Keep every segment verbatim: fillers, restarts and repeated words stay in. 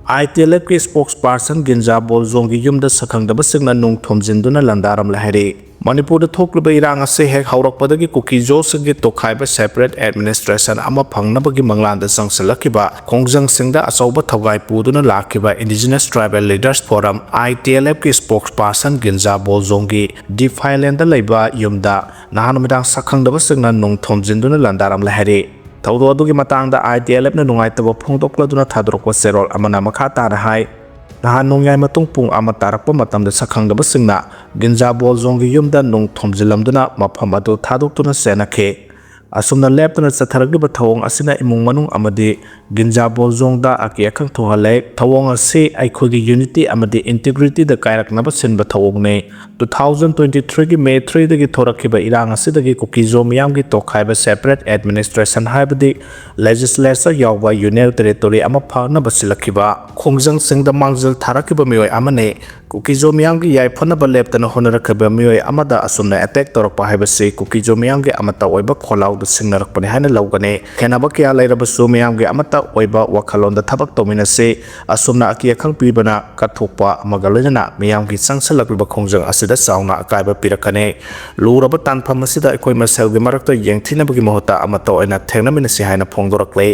ITLFꯀꯤ spokesperson ꯒꯤꯟꯖꯥ ꯕꯣꯜꯖꯣꯡꯒꯤ ꯌꯨꯝꯗ ꯁꯛꯈꯪꯗꯕꯁꯤꯡꯅ ꯅꯨꯡ ꯊꯣꯝꯖꯤꯟꯗꯨꯅ ꯂꯥꯟꯗꯥꯔꯝꯂꯦ ꯍꯥꯏꯔꯤ꯫ ꯃꯅꯤꯄꯨꯔꯗ ꯊꯣꯛꯂꯤꯕ ꯏꯔꯥꯡ ꯑꯁꯤ ꯍꯦꯛ ꯍꯧꯔꯛꯄꯗꯒꯤ ꯀꯨꯀꯤꯖꯣꯁꯤꯡꯒꯤ ꯇꯣꯈꯥꯏꯕ separate administration ꯑꯃ ꯐꯪꯅꯕꯒꯤ ꯃꯪꯂꯥꯟꯗ ꯆꯪꯁꯤꯜꯂꯛꯈꯤꯕ ꯈꯣꯡꯖꯪꯁꯤꯡꯗ ꯑꯆꯧꯕ ꯊꯧꯒꯥꯏ ꯄꯨꯗꯨꯅ ꯂꯥꯛꯈꯤꯕ Indigenous Tribal Leaders Forum, ITLFꯀꯤ spokesperson ꯒꯤꯟꯖꯥ ꯕꯣꯜꯖꯣꯡꯒꯤ ꯗꯤꯐꯥꯏꯂꯦꯟꯗ ꯂꯩꯕ ꯌꯨꯝꯗ ꯅꯍꯥꯟ ꯅꯨꯃꯤꯗꯥꯡ ꯁꯛꯈꯪꯗꯕꯁꯤꯡꯅ ꯅꯨꯡ ꯊꯣꯝꯖꯤꯟꯗꯨꯅ ꯂꯥꯟꯗꯥꯔꯝꯂꯦ ꯍꯥꯏꯔꯤ꯫ ꯊꯧꯗꯣꯛ ꯑꯗꯨꯒꯤ ꯃꯇꯥꯡꯗ ITLFꯅ ꯅꯨꯡꯉꯥꯏꯇꯕ ꯐꯣꯡꯗꯣꯛꯂꯗꯨꯅ ꯊꯥꯗꯣꯔꯛꯄ ꯆꯦꯔꯣꯜ ꯑꯃꯅ ꯃꯈꯥ ꯇꯥꯅ ꯍꯥꯏ, ꯅꯍꯥꯟ ꯅꯣꯡꯌꯥꯏ ꯃꯇꯨꯡ ꯄꯨꯡ ꯑꯃ ꯇꯥꯔꯛꯄ ꯃꯇꯝꯗ ꯁꯛꯈꯪꯗꯕꯁꯤꯡꯅ ꯒꯤꯟꯖꯥ ꯕꯣꯜꯖꯣꯡꯒꯤ ꯌꯨꯝꯗ ꯅꯨꯡ ꯊꯣꯝꯖꯤꯜꯂꯝꯗꯨꯅ ꯃꯐꯝ ꯑꯗꯨ ꯊꯥꯗꯣꯛꯇꯨꯅ ꯆꯦꯟꯅꯈꯤ꯫ ꯑꯁꯨꯝꯅ ꯂꯦꯞꯇꯅ ꯆꯠꯊꯔꯛꯂꯤꯕ ꯊꯧꯑꯣꯡ ꯑꯁꯤꯅ ꯏꯃꯨꯡ ꯃꯅꯨꯡ ꯑꯃꯗꯤ ꯒꯤꯟꯖꯥ ꯕꯣꯜꯖꯣꯡꯗ ꯑꯀꯤ ꯑꯈꯪ ꯊꯣꯛꯍꯜꯂꯦ꯫ ꯊꯧꯑꯣꯡ ꯑꯁꯤ ꯑꯩꯈꯣꯏꯒꯤ unity ꯑꯃꯗꯤ integrityꯗ ꯀꯥꯏꯔꯛꯅꯕ ꯁꯤꯟꯕ ꯊꯧꯑꯣꯡꯅꯤ꯫ Two thousand twenty threeꯒꯤ May threeꯗꯒꯤ ꯊꯣꯔꯛꯈꯤꯕ ꯏꯔꯥꯡ ꯑꯁꯤꯗꯒꯤ ꯀꯨꯀꯤꯖꯣ ꯃꯤꯌꯥꯝꯒꯤ ꯇꯣꯈꯥꯏꯕ separate administration ꯍꯥꯏꯕꯗꯤ legislature ꯌꯥꯎꯕ union territory ꯑꯃ ꯐꯪꯅꯕ ꯁꯤꯜꯂꯛꯈꯤꯕ ꯈꯣꯡꯖꯪꯁꯤꯡꯗ ꯃꯥꯡꯖꯤꯜ ꯊꯥꯔꯛꯈꯤꯕ ꯃꯤꯑꯣꯏ ꯑꯃꯅꯤ꯫ ꯀꯨꯀꯤꯖꯣ ꯃꯤꯌꯥꯝꯒꯤ ꯌꯥꯏꯐꯅꯕ ꯂꯦꯞꯇꯅ ꯍꯣꯠꯅꯔꯛꯈꯤꯕ ꯃꯤꯑꯣꯏ ꯑꯃꯗ ꯑꯁꯨꯝꯅ attack ꯇꯧꯔꯛꯄ ꯍꯥꯏꯕꯁꯤ ꯀꯨꯀꯤꯖꯣ ꯃꯤꯌꯥꯝꯒꯤ ꯑꯃꯠꯇ ꯑꯣꯏꯕ ꯈꯣꯜꯂꯥꯎꯗ ꯁꯤꯡꯅꯔꯛꯄꯅꯤ ꯍꯥꯏꯅ ꯂꯧꯒꯅꯤ꯫ ꯈꯦꯟꯅꯕ ꯀꯌꯥ ꯂꯩꯔꯕꯁꯨ ꯃꯤꯌꯥꯝꯒꯤ ꯑꯃꯠꯇ ꯑꯣꯏꯕ ꯋꯥꯈꯜꯂꯣꯟꯗ ꯊꯕꯛ ꯇꯧꯃꯤꯟꯅꯁꯤ꯫ ꯑꯁꯨꯝꯅ ꯑꯀꯤ ꯑꯈꯪ ꯄꯤꯕꯅ ꯀꯠꯊꯣꯛꯄ ꯑꯃꯒ ꯂꯣꯏꯅꯅ ꯃꯤꯌꯥꯝꯒꯤ ꯆꯪꯁꯤꯜꯂꯛꯂꯤꯕ ꯈꯣꯡꯖꯪ ꯑꯁꯤꯗ ꯆꯥꯎꯅ ꯑꯀꯥꯏꯕ ꯄꯤꯔꯛꯀꯅꯤ꯫ ꯂꯨꯔꯕ ꯇꯥꯟꯐꯝ ꯑꯁꯤꯗ ꯑꯩꯈꯣꯏ ꯃꯁꯦꯜꯒꯤ ꯃꯔꯛꯇ ꯌꯦꯡꯊꯤꯅꯕꯒꯤ ꯃꯍꯨꯠꯇ ꯑꯃꯠꯇ ꯑꯣꯏꯅ ꯊꯦꯡꯅꯃꯤꯟꯅꯁꯤ ꯍꯥꯏꯅ ꯐꯣꯡꯗꯣꯔꯛꯂꯤ꯫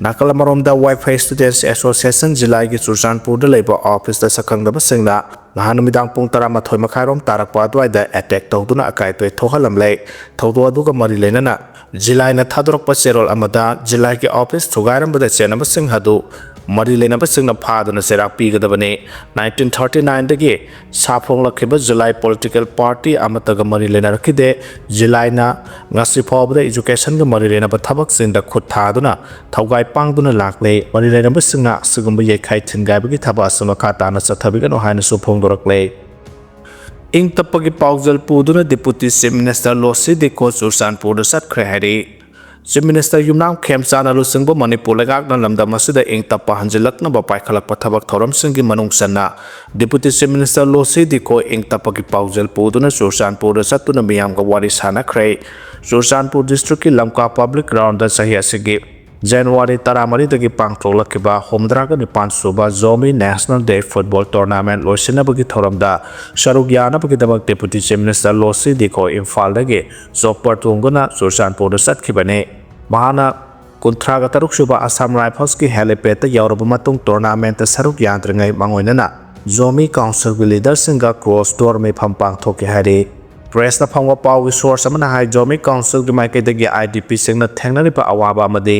ꯅꯥꯀꯜ ꯑꯃꯔꯣꯝꯗ Vaiphei Students Association ꯖꯤꯂꯥꯏꯒꯤ ꯆꯨꯔꯆꯥꯟꯄꯨꯔꯗ ꯂꯩꯕ officeꯇ ꯁꯛꯈꯪꯗꯕꯁꯤꯡꯅ ꯅꯍꯥꯟ ꯅꯨꯃꯤꯗꯥꯡ ꯄꯨꯡ ꯇꯔꯥꯃꯥꯊꯣꯏ ꯃꯈꯥꯏꯔꯣꯝ ꯇꯥꯔꯛꯄ ꯑꯗꯨꯋꯥꯏꯗ attack ꯇꯧꯗꯨꯅ ꯑꯀꯥꯏ ꯑꯇꯣꯏ ꯊꯣꯛꯍꯜꯂꯝꯂꯦ꯫ ꯊꯧꯗꯣꯛ ꯑꯗꯨꯒ ꯃꯔꯤ ꯂꯩꯅꯅ ꯖꯤꯂꯥꯏꯅ ꯊꯥꯗꯣꯔꯛꯄ ꯆꯦꯔꯣꯜ ꯑꯃꯗ ꯖꯤꯂꯥꯏꯒꯤ office ꯊꯨꯒꯥꯏꯔꯝꯕꯗ ꯆꯦꯟꯅꯕꯁꯤꯡ ꯑꯗꯨ ꯃꯔꯤ ꯂꯩꯅꯕꯁꯤꯡꯅ ꯐꯥꯗꯨꯅ ꯆꯩꯔꯥꯛ ꯄꯤꯒꯗꯕꯅꯤ꯫ Nineteen thirty nineꯗꯒꯤ ꯁꯥꯐꯣꯡꯂꯛꯈꯤꯕ ꯖꯤꯂꯥꯏ political party ꯑꯃꯠꯇꯒ ꯃꯔꯤ ꯂꯩꯅꯔꯛꯈꯤꯗꯦ꯫ ꯖꯤꯂꯥꯏꯅ ꯉꯁꯤ ꯐꯥꯎꯕꯗ educationꯒ ꯃꯔꯤ ꯂꯩꯅꯕ ꯊꯕꯛꯁꯤꯡꯗ ꯈꯨꯠ ꯊꯥꯗꯨꯅ ꯊꯧꯒꯥꯏ ꯄꯥꯡꯗꯨꯅ ꯂꯥꯛꯂꯦ꯫ ꯃꯔꯤ ꯂꯩꯅꯕꯁꯤꯡꯅ ꯑꯁꯤꯒꯨꯝꯕ ꯌꯩꯈꯥꯏ ꯊꯤꯟꯒꯥꯏꯕꯒꯤ ꯊꯕꯛ ꯑꯁꯤ ꯃꯈꯥ ꯇꯥꯅ ꯆꯠꯊꯕꯤꯒꯅꯨ ꯍꯥꯏꯅꯁꯨ ꯐꯣꯡꯗꯣꯔꯛꯂꯦ꯫ ꯏꯪ ꯇꯞꯄꯒꯤ ꯄꯥꯎꯖꯦꯜ ꯄꯨꯗꯨꯅ Deputy Chief Minister ꯂꯣꯁꯤ ꯗꯤꯀꯣ ꯆꯨꯔꯆꯥꯟꯄꯨꯔꯗ ꯆꯠꯈ꯭ꯔꯦ ꯍꯥꯏꯔꯤ꯫ Chief Minister ꯌꯨꯝꯅꯥꯝ ꯈꯦꯝꯆꯥꯟꯅ ꯂꯨꯆꯤꯡꯕ ꯃꯅꯤꯄꯨꯔ ꯂꯩꯉꯥꯛꯅ ꯂꯝꯗꯝ ꯑꯁꯤꯗ ꯏꯪ ꯇꯞꯄ ꯍꯟꯖꯤꯜꯂꯛꯅꯕ ꯄꯥꯏꯈꯠꯂꯛꯄ ꯊꯕꯛ ꯊꯧꯔꯝꯁꯤꯡꯒꯤ ꯃꯅꯨꯡ ꯆꯟꯅ Deputy Chief Minister ꯂꯣꯁꯤ ꯗꯤꯀꯣ ꯏꯪ ꯇꯞꯄꯒꯤ ꯄꯥꯎꯖꯦꯜ ꯄꯨꯗꯨꯅ ꯆꯨꯔꯆꯥꯟꯄꯨꯔꯗ ꯆꯠꯇꯨꯅ ꯃꯤꯌꯥꯝꯒ ꯋꯥꯔꯤ ꯁꯥꯟꯅꯈ꯭ꯔꯦ꯫ ꯆꯨꯔꯆꯥꯟꯄꯨꯔ districtꯀꯤ ꯂꯝꯀꯥ public groundꯗ ꯆꯍꯤ ꯑꯁꯤꯒꯤ ꯖꯅꯋꯥꯔꯤ ꯇꯔꯥꯃꯔꯤꯗꯒꯤ ꯄꯥꯡꯊꯣꯛꯂꯛꯈꯤꯕ ꯍꯨꯝꯗ꯭ꯔꯥꯒ ꯅꯤꯄꯥꯟ ꯁꯨꯕ Zomi National Day Football Tournament ꯂꯣꯏꯁꯤꯟꯅꯕꯒꯤ ꯊꯧꯔꯝꯗ ꯁꯔꯨꯛ ꯌꯥꯅꯕꯒꯤꯗꯃꯛ Deputy Chief Minister ꯂꯣꯁꯤ ꯗꯤꯈꯣ ꯏꯝꯐꯥꯜꯗꯒꯤ chopper ꯇꯣꯡꯗꯨꯅ ꯆꯨꯔꯆꯥꯟꯄꯨꯔꯗ ꯆꯠꯈꯤꯕꯅꯤ꯫ ꯃꯍꯥꯛꯅ ꯀꯨꯟꯊ꯭ꯔꯥꯒ ꯇꯔꯨꯛ ꯁꯨꯕ Assam Riflesꯀꯤ helipad ꯌꯧꯔꯕ ꯃꯇꯨꯡ tournamentꯇ ꯁꯔꯨꯛ ꯌꯥꯗ꯭ꯔꯤꯉꯩ ꯃꯥꯡꯑꯣꯏꯅꯅ ꯖꯣꯃꯤ Councilꯒꯤ leaderꯁꯤꯡꯒ cross door ꯃꯤꯐꯝ ꯄꯥꯡꯊꯣꯛꯈꯤ ꯍꯥꯏꯔꯤ꯫ Pressꯇ ꯐꯪꯕ ꯄꯥꯎꯒꯤ source ꯑꯃꯅ ꯍꯥꯏ, ꯖꯣꯃꯤ Councilꯒꯤ ꯃꯥꯏꯀꯩꯗꯒꯤ IDPꯁꯤꯡꯅ ꯊꯦꯡꯅꯔꯤꯕ ꯑꯋꯥꯕ ꯑꯃꯗꯤ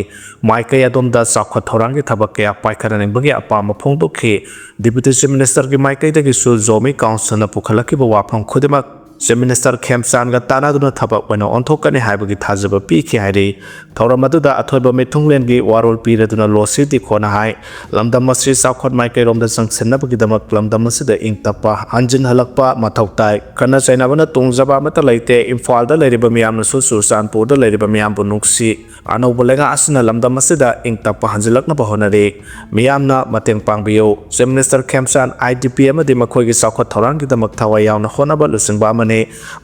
ꯃꯥꯏꯀꯩ ꯑꯗꯣꯝꯗ ꯆꯥꯎꯈꯠ ꯊꯧꯔꯥꯡꯒꯤ ꯊꯕꯛ ꯀꯌꯥ ꯄꯥꯏꯈꯠꯍꯟꯅꯤꯡꯕꯒꯤ ꯑꯄꯥꯝꯕ ꯐꯣꯡꯗꯣꯛꯈꯤ꯫ Deputy Chief Ministerꯒꯤ ꯃꯥꯏꯀꯩꯗꯒꯤꯁꯨ ꯖꯣꯃꯤ Councilꯅ ꯄꯨꯈꯠꯂꯛꯈꯤꯕ ꯋꯥꯐꯝ ꯈꯨꯗꯤꯡꯃꯛ Chief Minister ꯈꯦꯝꯆꯥꯟꯒ ꯇꯥꯟꯅꯗꯨꯅ ꯊꯕꯛ ꯑꯣꯏꯅ ꯑꯣꯟꯊꯣꯛꯀꯅꯤ ꯍꯥꯏꯕꯒꯤ ꯊꯥꯖꯕ ꯄꯤꯈꯤ ꯍꯥꯏꯔꯤ꯫ ꯊꯧꯔꯝ ꯑꯗꯨꯗ ꯑꯊꯣꯏꯕ ꯃꯤꯊꯨꯡꯂꯦꯟꯒꯤ ꯋꯥꯔꯣꯜ ꯄꯤꯔꯗꯨꯅ ꯂꯣꯁꯤ ꯗꯤꯈꯣꯅ ꯍꯥꯏ, ꯂꯝꯗꯝ ꯑꯁꯤ ꯆꯥꯎꯈꯠ ꯃꯥꯏꯀꯩꯔꯣꯝꯗ ꯆꯪꯁꯤꯟꯅꯕꯒꯤꯗꯃꯛ ꯂꯝꯗꯝ ꯑꯁꯤꯗ ꯏꯪ ꯇꯞꯄ ꯍꯟꯖꯤꯟꯍꯜꯂꯛꯄ ꯃꯊꯧ ꯇꯥꯏ꯫ ꯈꯠꯅ ꯆꯩꯅꯕꯅ ꯇꯣꯡꯖꯕ ꯑꯃꯠꯇ ꯂꯩꯇꯦ꯫ ꯏꯝꯐꯥꯜꯗ ꯂꯩꯔꯤꯕ ꯃꯤꯌꯥꯝꯅꯁꯨ ꯆꯨꯔꯆꯥꯟꯄꯨꯔꯗ ꯂꯩꯔꯤꯕ ꯃꯤꯌꯥꯝꯕꯨ ꯅꯨꯡꯁꯤ꯫ ꯑꯅꯧꯕ ꯂꯩꯉꯥꯛ ꯑꯁꯤꯅ ꯂꯝꯗꯝ ꯑꯁꯤꯗ ꯏꯪ ꯇꯞꯄ ꯍꯟꯖꯤꯜꯂꯛꯅꯕ ꯍꯣꯠꯅꯔꯤ꯫ ꯃꯤꯌꯥꯝꯅ ꯃꯇꯦꯡ ꯄꯥꯡꯕꯤꯌꯨ꯫ Chief Minister ꯈꯦꯝꯆꯥꯟ IDP ꯑꯃꯗꯤ ꯃꯈꯣꯏꯒꯤ ꯆꯥꯎꯈꯠ ꯊꯧꯔꯥꯡꯒꯤꯗꯃꯛ ꯊꯋꯥꯏ ꯌꯥꯎꯅ ꯍꯣꯠꯅꯕ ꯂꯨꯆꯤꯡꯕ ꯑꯃꯅꯤ꯫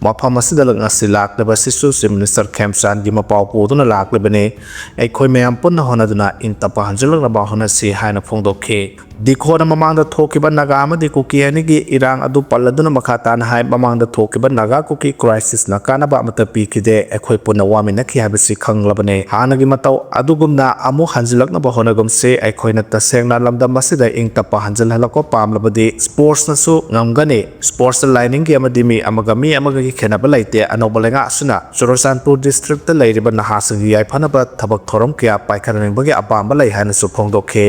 ꯃꯐꯝ ꯑꯁꯤꯗ ꯉꯁꯤ ꯂꯥꯛꯂꯤꯕ ꯑꯁꯤꯁꯨ Chief Minister ꯈꯦꯝꯆꯥꯟꯒꯤ ꯃꯄꯥꯎ ꯄꯨꯗꯨꯅ ꯂꯥꯛꯂꯤꯕꯅꯤ꯫ ꯑꯩꯈꯣꯏ ꯃꯌꯥꯝ ꯄꯨꯟꯅ ꯍꯣꯠꯅꯗꯨꯅ ꯏꯪ ꯇꯞꯄ ꯍꯟꯖꯤꯜꯂꯛꯅꯕ ꯍꯣꯠꯅꯁꯤ ꯍꯥꯏꯅ ꯐꯣꯡꯗꯣꯛꯈꯤ꯫ ꯗꯤꯈꯣꯅ ꯃꯃꯥꯡꯗ ꯊꯣꯛꯈꯤꯕ ꯅꯥꯒꯥ ꯑꯃꯗꯤ ꯀꯨꯀꯤ ꯑꯅꯤꯒꯤ ꯏꯔꯥꯡ ꯑꯗꯨ ꯄꯜꯂꯗꯨꯅ ꯃꯈꯥ ꯇꯥꯅ ꯍꯥꯏ, ꯃꯃꯥꯡꯗ ꯊꯣꯛꯈꯤꯕ ꯅꯥꯒꯥ ꯀꯨꯀꯤ crisisꯅ ꯀꯥꯟꯅꯕ ꯑꯃꯠꯇ ꯄꯤꯈꯤꯗꯦ꯫ ꯑꯩꯈꯣꯏ ꯄꯨꯟꯅ ꯋꯥꯃꯤꯟꯅꯈꯤ ꯍꯥꯏꯕꯁꯤ ꯈꯪꯂꯕꯅꯤ꯫ ꯍꯥꯟꯅꯒꯤ ꯃꯇꯧ ꯑꯗꯨꯒꯨꯝꯅ ꯑꯃꯨꯛ ꯍꯟꯖꯤꯜꯂꯛꯅꯕ ꯍꯣꯠꯅꯒꯨꯝꯁꯤ꯫ ꯑꯩꯈꯣꯏꯅ ꯇꯁꯦꯡꯅ ꯂꯝꯗꯝ ꯑꯁꯤꯗ ꯏꯪ ꯇꯞꯄ ꯍꯟꯖꯤꯜꯍꯜꯂꯛꯄ ꯄꯥꯝꯂꯕꯗꯤ sportsꯅꯁꯨ ꯉꯝꯒꯅꯤ꯫ Sportsꯇ ꯂꯥꯏꯅꯤꯡꯒꯤ ꯑꯃꯗꯤ ꯃꯤ ꯑꯃꯒ ꯃꯤ ꯑꯃꯒꯒꯤ ꯈꯦꯠꯅꯕ ꯂꯩꯇꯦ꯫ ꯑꯅꯧꯕ ꯂꯩꯉꯥꯛ ꯑꯁꯤꯅ ꯆꯨꯔꯆꯥꯟꯄꯨꯔ districtꯇ ꯂꯩꯔꯤꯕ ꯅꯍꯥꯁꯤꯡꯒꯤ ꯌꯥꯏꯐꯅꯕ ꯊꯕꯛ ꯊꯧꯔꯝ ꯀꯌꯥ ꯄꯥꯏꯈꯠꯍꯟꯅꯤꯡꯕꯒꯤ ꯑꯄꯥꯝꯕ ꯂꯩ ꯍꯥꯏꯅꯁꯨ ꯐꯣꯡꯗꯣꯛꯈꯤ꯫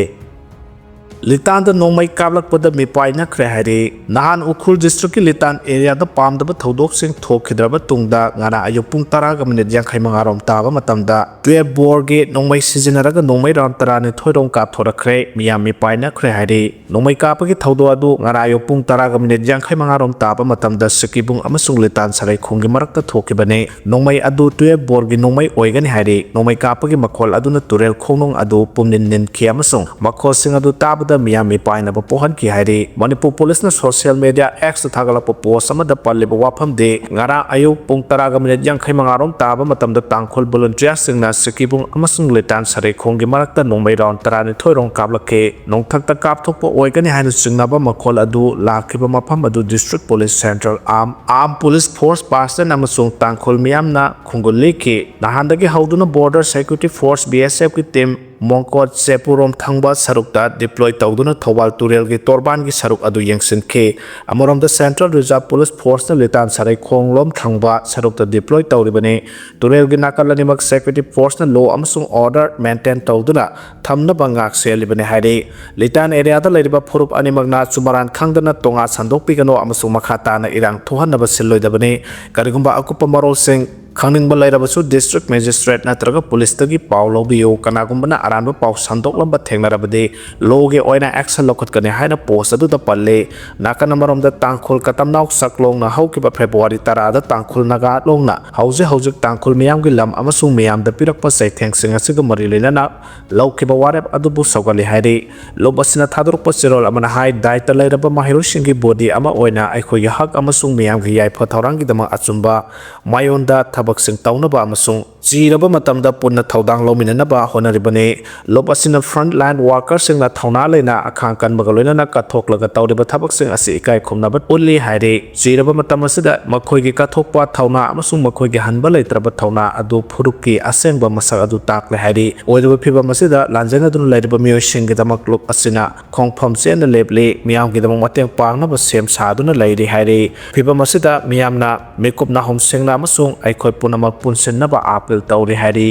ꯂꯤꯇꯥꯟꯗ ꯅꯣꯡꯃꯩ ꯀꯥꯞꯂꯛꯄꯗ ꯃꯤꯄꯥꯏꯅꯈ꯭ꯔꯦ ꯍꯥꯏꯔꯤ꯫ ꯅꯍꯥꯟ ꯎꯈ꯭ꯔꯨꯜ districtꯀꯤ ꯂꯤꯇꯥꯟ areaꯗ ꯄꯥꯝꯗꯕ ꯊꯧꯗꯣꯛꯁꯤꯡ ꯊꯣꯛꯈꯤꯗ꯭ꯔꯕ ꯇꯨꯡꯗ ꯉꯔꯥꯡ ꯑꯌꯨꯛ ꯄꯨꯡ ꯇꯔꯥꯒ minute ꯌꯥꯡꯈꯩ ꯃꯉꯥ ꯔꯣꯝ ꯇꯥꯕ ꯃꯇꯝꯗ twelve boreꯒꯤ ꯅꯣꯡꯃꯩ ꯁꯤꯖꯤꯟꯅꯔꯒ ꯅꯣꯡꯃꯩ round ꯇꯔꯥꯅꯤꯊꯣꯏ ꯔꯣꯝ ꯀꯥꯞꯊꯣꯔꯛꯈ꯭ꯔꯦ꯫ ꯃꯤꯌꯥꯝ ꯃꯤꯄꯥꯏꯅꯈ꯭ꯔꯦ ꯍꯥꯏꯔꯤ꯫ ꯅꯣꯡꯃꯩ ꯀꯥꯞꯄꯒꯤ ꯊꯧꯗꯣꯛ ꯑꯗꯨ ꯉꯔꯥꯡ ꯑꯌꯨꯛ ꯄꯨꯡ ꯇꯔꯥꯒ minute ꯌꯥꯡꯈꯩ ꯃꯉꯥ ꯔꯣꯝ ꯇꯥꯕ ꯃꯇꯝꯗ ꯁꯤꯀꯤꯕꯨꯡ ꯑꯃꯁꯨꯡ ꯂꯤꯇꯥꯟ ꯁꯔꯩꯈꯣꯡꯒꯤ ꯃꯔꯛꯇ ꯊꯣꯛꯈꯤꯕꯅꯤ꯫ ꯅꯣꯡꯃꯩ ꯑꯗꯨ twelve boreꯒꯤ ꯅꯣꯡꯃꯩ ꯑꯣꯏꯒꯅꯤ ꯍꯥꯏꯔꯤ꯫ ꯅꯣꯡꯃꯩ ꯀꯥꯞꯄꯒꯤ ꯃꯈꯣꯜ ꯑꯗꯨꯅ ꯇꯨꯔꯦꯜ ꯈꯣꯡꯅꯨꯡ ꯑꯗꯨ ꯄꯨꯝꯅꯤꯟ ꯅꯤꯟꯈꯤ ꯑꯃꯁꯨꯡ ꯃꯈꯣꯜꯁꯤꯡ ꯑꯗꯨ ꯇꯥꯕꯗ ꯃꯤꯌꯥꯝ ꯃꯤꯄꯥꯏꯅꯕ ꯄꯣꯛꯍꯟꯈꯤ ꯍꯥꯏꯔꯤ꯫ ꯃꯅꯤꯄꯨꯔ ꯄꯨꯂꯤꯁꯅ ꯁꯣꯁꯤꯌꯦꯜ ꯃꯤꯗꯤꯌꯥ X ꯇ ꯊꯥꯒꯠꯂꯛꯄ ꯄꯣꯁ ꯑꯃꯗ ꯄꯜꯂꯤꯕ ꯋꯥꯐꯝꯗꯤ, ꯉꯔꯥꯡ ꯑꯌꯨꯛ ꯄꯨꯡ ꯇꯔꯥꯒ ꯃꯤꯅꯤꯠ ꯌꯥꯡꯈꯩ ꯃꯉꯥ ꯔꯣꯝ ꯇꯥꯕ ꯃꯇꯝꯗ ꯇꯥꯡꯈꯨꯜ ꯚꯣꯂꯨꯟꯇꯤꯌꯥꯔꯁꯤꯡꯅ ꯁꯤꯀꯤꯕꯨꯡ ꯑꯃꯁꯨꯡ ꯂꯤꯇꯥꯟ ꯁꯔꯩꯈꯣꯡꯒꯤ ꯃꯔꯛꯇ ꯅꯣꯡꯃꯩ ꯔꯥꯎꯟ ꯇꯔꯥꯅꯤꯊꯣꯏ ꯔꯣꯝ ꯀꯥꯞꯂꯛꯈꯤ꯫ ꯅꯣꯡꯊꯛꯇ ꯀꯥꯞꯊꯣꯛꯄ ꯑꯣꯏꯒꯅꯤ ꯍꯥꯏꯅ ꯆꯤꯡꯅꯕ ꯃꯈꯣꯜ ꯑꯗꯨ ꯂꯥꯛꯈꯤꯕ ꯃꯐꯝ ꯑꯗꯨ district police, central armed, armed police force person ꯑꯃꯁꯨꯡ ꯇꯥꯡꯈꯨꯜ ꯃꯤꯌꯥꯝꯅ ꯈꯣꯡꯒꯨꯜ ꯂꯤꯈꯤ꯫ ꯅꯍꯥꯟꯗꯒꯤ ꯍꯧꯗꯨꯅ ꯕꯣꯔꯗꯔ ꯁꯦꯀ꯭ꯌꯨꯔꯤꯇꯤ ꯐꯣꯔꯁ, BSF ꯀꯤ ꯇꯤꯝ ꯃꯣꯡꯀꯣꯠ ꯆꯦꯄꯨꯔꯣꯝ ꯊꯪꯕ ꯁꯔꯨꯛꯇ ꯗꯤꯄ꯭ꯂꯣꯏ ꯇꯧꯗꯨꯅ ꯊꯧꯕꯥꯜ ꯇꯨꯔꯦꯜꯒꯤ ꯇꯣꯔꯕꯥꯟꯒꯤ ꯁꯔꯨꯛ ꯑꯗꯨ ꯌꯦꯡꯁꯤꯟꯈꯤ꯫ ꯑꯃꯔꯣꯝꯗ ꯁꯦꯟꯇ꯭ꯔꯦꯜ ꯔꯤꯖꯥꯔꯚ ꯄꯨꯂꯤꯁ ꯐꯣꯔꯁꯅ ꯂꯤꯇꯥꯟ ꯁꯔꯩꯈꯣꯡꯂꯣꯝ ꯊꯪꯕ ꯁꯔꯨꯛꯇ ꯗꯤꯄ꯭ꯂꯣꯏ ꯇꯧꯔꯤꯕꯅꯤ꯫ ꯇꯨꯔꯦꯜꯒꯤ ꯅꯥꯀꯜ ꯑꯅꯤꯃꯛ ꯁꯦꯀ꯭ꯌꯨꯔꯤꯇꯤ ꯐꯣꯔꯁꯅ ꯂꯣ ꯑꯃꯁꯨꯡ ꯑꯣꯔꯗꯔ ꯃꯦꯟꯇꯦꯟ ꯇꯧꯗꯨꯅ ꯊꯝꯅꯕ ꯉꯥꯛ ꯁꯦꯜꯂꯤꯕꯅꯤ ꯍꯥꯏꯔꯤ꯫ ꯂꯤꯇꯥꯟ ꯑꯦꯔꯤꯌꯥꯗ ꯂꯩꯔꯤꯕ ꯐꯨꯔꯨꯞ ꯑꯅꯤꯃꯛꯅ ꯆꯨꯃꯔꯥꯟ ꯈꯪꯗꯅ ꯇꯣꯉꯥꯟ ꯁꯟꯗꯣꯛꯄꯤꯒꯅꯨ ꯑꯃꯁꯨꯡ ꯃꯈꯥ ꯇꯥꯅ ꯏꯔꯥꯡ ꯊꯣꯛꯍꯟꯅꯕ ꯁꯤꯜꯂꯣꯏꯗꯕꯅꯤ꯫ ꯀꯔꯤꯒꯨꯝꯕ ꯑꯀꯨꯞꯄ ꯃꯔꯣꯜꯁꯤꯡ ꯈꯪꯅꯤꯡꯕ ꯂꯩꯔꯕꯁꯨ ꯗꯤꯁꯇ꯭ꯔꯤꯛ ꯃꯦꯖꯤꯁꯇ꯭ꯔꯦꯠ ꯅꯠꯇ꯭ꯔꯒ ꯄꯨꯂꯤꯁꯇꯒꯤ ꯄꯥꯎ ꯂꯧꯕꯤꯌꯨ꯫ ꯀꯅꯥꯒꯨꯝꯕꯅ ꯑꯔꯥꯟꯕ ꯄꯥꯎ ꯁꯟꯗꯣꯛꯂꯝꯕ ꯊꯦꯡꯅꯔꯕꯗꯤ ꯂꯣꯒꯤ ꯑꯣꯏꯅ ꯑꯦꯛꯁꯟ ꯂꯧꯈꯠꯀꯅꯤ ꯍꯥꯏꯅ ꯄꯣꯁ ꯑꯗꯨꯗ ꯄꯜꯂꯤ꯫ ꯅꯥꯀꯟ ꯑꯃꯔꯣꯝꯗ ꯇꯥꯡꯈꯨꯜ ꯀꯇꯝꯅꯥꯎ ꯆꯥꯛꯂꯣꯡꯅ ꯍꯧꯈꯤꯕ ꯐꯦꯕ꯭ꯔꯨꯋꯥꯔꯤ ꯇꯔꯥꯗ ꯇꯥꯡꯈꯨꯜ ꯅꯥꯒꯥ ꯂꯣꯡꯅ ꯍꯧꯖꯤꯛ ꯍꯧꯖꯤꯛ ꯇꯥꯡꯈꯨꯜ ꯃꯤꯌꯥꯝꯒꯤ ꯂꯝ ꯑꯃꯁꯨꯡ ꯃꯤꯌꯥꯝꯗ ꯄꯤꯔꯛꯄ ꯆꯩꯊꯦꯡꯁꯤꯡ ꯑꯁꯤꯒ ꯃꯔꯤ ꯂꯩꯅꯅ ꯂꯧꯈꯤꯕ ꯋꯥꯔꯦꯞ ꯑꯗꯨꯕꯨ ꯁꯧꯒꯠꯂꯤ ꯍꯥꯏꯔꯤ꯫ ꯂꯨꯞ ꯑꯁꯤꯅ ꯊꯥꯗꯣꯔꯛꯄ ꯆꯦꯔꯣꯜ ꯑꯃꯅ ꯍꯥꯏ, ꯗꯥꯏꯇ ꯂꯩꯔꯕ ꯃꯍꯩꯔꯣꯏꯁꯤꯡꯒꯤ ꯕꯣꯗꯤ ꯑꯃ ꯑꯣꯏꯅ ꯑꯩꯈꯣꯏꯒꯤ ꯍꯛ ꯑꯃꯁꯨꯡ ꯃꯤꯌꯥꯝꯒꯤ ꯌꯥꯏꯐ ꯊꯧꯔꯥꯡꯒꯤꯗꯃꯛ ꯑꯆꯨꯝꯕ ꯃꯥꯌꯣꯟꯗ ꯊꯕꯛꯁꯤꯡ ꯇꯧꯅꯕ ꯑꯃꯁꯨꯡ ꯆꯤꯔꯕ ꯃꯇꯝꯗ ꯄꯨꯟꯅ ꯊꯧꯗꯥꯡ ꯂꯧꯃꯤꯟꯅꯅꯕ ꯍꯣꯠꯅꯔꯤꯕꯅꯤ꯫ ꯂꯨꯞ ꯑꯁꯤꯅ ꯐ꯭ꯔꯟꯠ ꯂꯥꯏꯟ ꯋꯥꯔꯀꯔꯁꯤꯡꯅ ꯊꯧꯅꯥ ꯂꯩꯅ ꯑꯈꯥꯡ ꯀꯟꯕꯒ ꯂꯣꯏꯅꯅ ꯀꯠꯊꯣꯛꯂꯒ ꯇꯧꯔꯤꯕ ꯊꯕꯛꯁꯤꯡ ꯑꯁꯤ ꯏꯀꯥꯏ ꯈꯨꯝꯅꯕ ꯎꯠꯂꯤ ꯍꯥꯏꯔꯤ꯫ ꯆꯤꯔꯕ ꯃꯇꯝ ꯑꯁꯤꯗ ꯃꯈꯣꯏꯒꯤ ꯀꯠꯊꯣꯛꯄ ꯊꯧꯅꯥ ꯑꯃꯁꯨꯡ ꯃꯈꯣꯏꯒꯤ ꯍꯟꯕ ꯂꯩꯇ꯭ꯔꯕ ꯊꯧꯅꯥ ꯑꯗꯨ ꯐꯨꯔꯨꯞꯀꯤ ꯑꯁꯦꯡꯕ ꯃꯁꯛ ꯑꯗꯨ ꯇꯥꯛꯂꯦ ꯍꯥꯏꯔꯤ꯫ ꯑꯣꯏꯔꯤꯕ ꯐꯤꯚꯝ ꯑꯁꯤꯗ ꯂꯥꯟꯖꯦꯟꯅꯗꯨꯅ ꯂꯩꯔꯤꯕ ꯃꯤꯑꯣꯏꯁꯤꯡꯒꯤꯗꯃꯛ ꯂꯨꯞ ꯑꯁꯤꯅ ꯈꯣꯡꯐꯝ ꯆꯦꯠꯅ ꯂꯦꯞꯂꯤ, ꯃꯤꯌꯥꯝꯒꯤꯗꯃꯛ ꯃꯇꯦꯡ ꯄꯥꯡꯅꯕ ꯁꯦꯝ ꯁꯥꯗꯨꯅ ꯂꯩꯔꯤ ꯍꯥꯏꯔꯤ꯫ ꯐꯤꯚꯝ ꯑꯁꯤꯗ ꯃꯤꯌꯥꯝꯅ ꯃꯤꯀꯨꯞ ꯅꯥꯍꯨꯝ ꯁꯦꯡꯅ ꯑꯃꯁꯨꯡ ꯑꯩꯈꯣꯏ ꯄꯨꯝꯅꯃꯛ ꯄꯨꯟꯁꯤꯟꯅꯕ ꯑꯥꯄꯤꯜ ꯇꯧꯔꯤ ꯍꯥꯏꯔꯤ꯫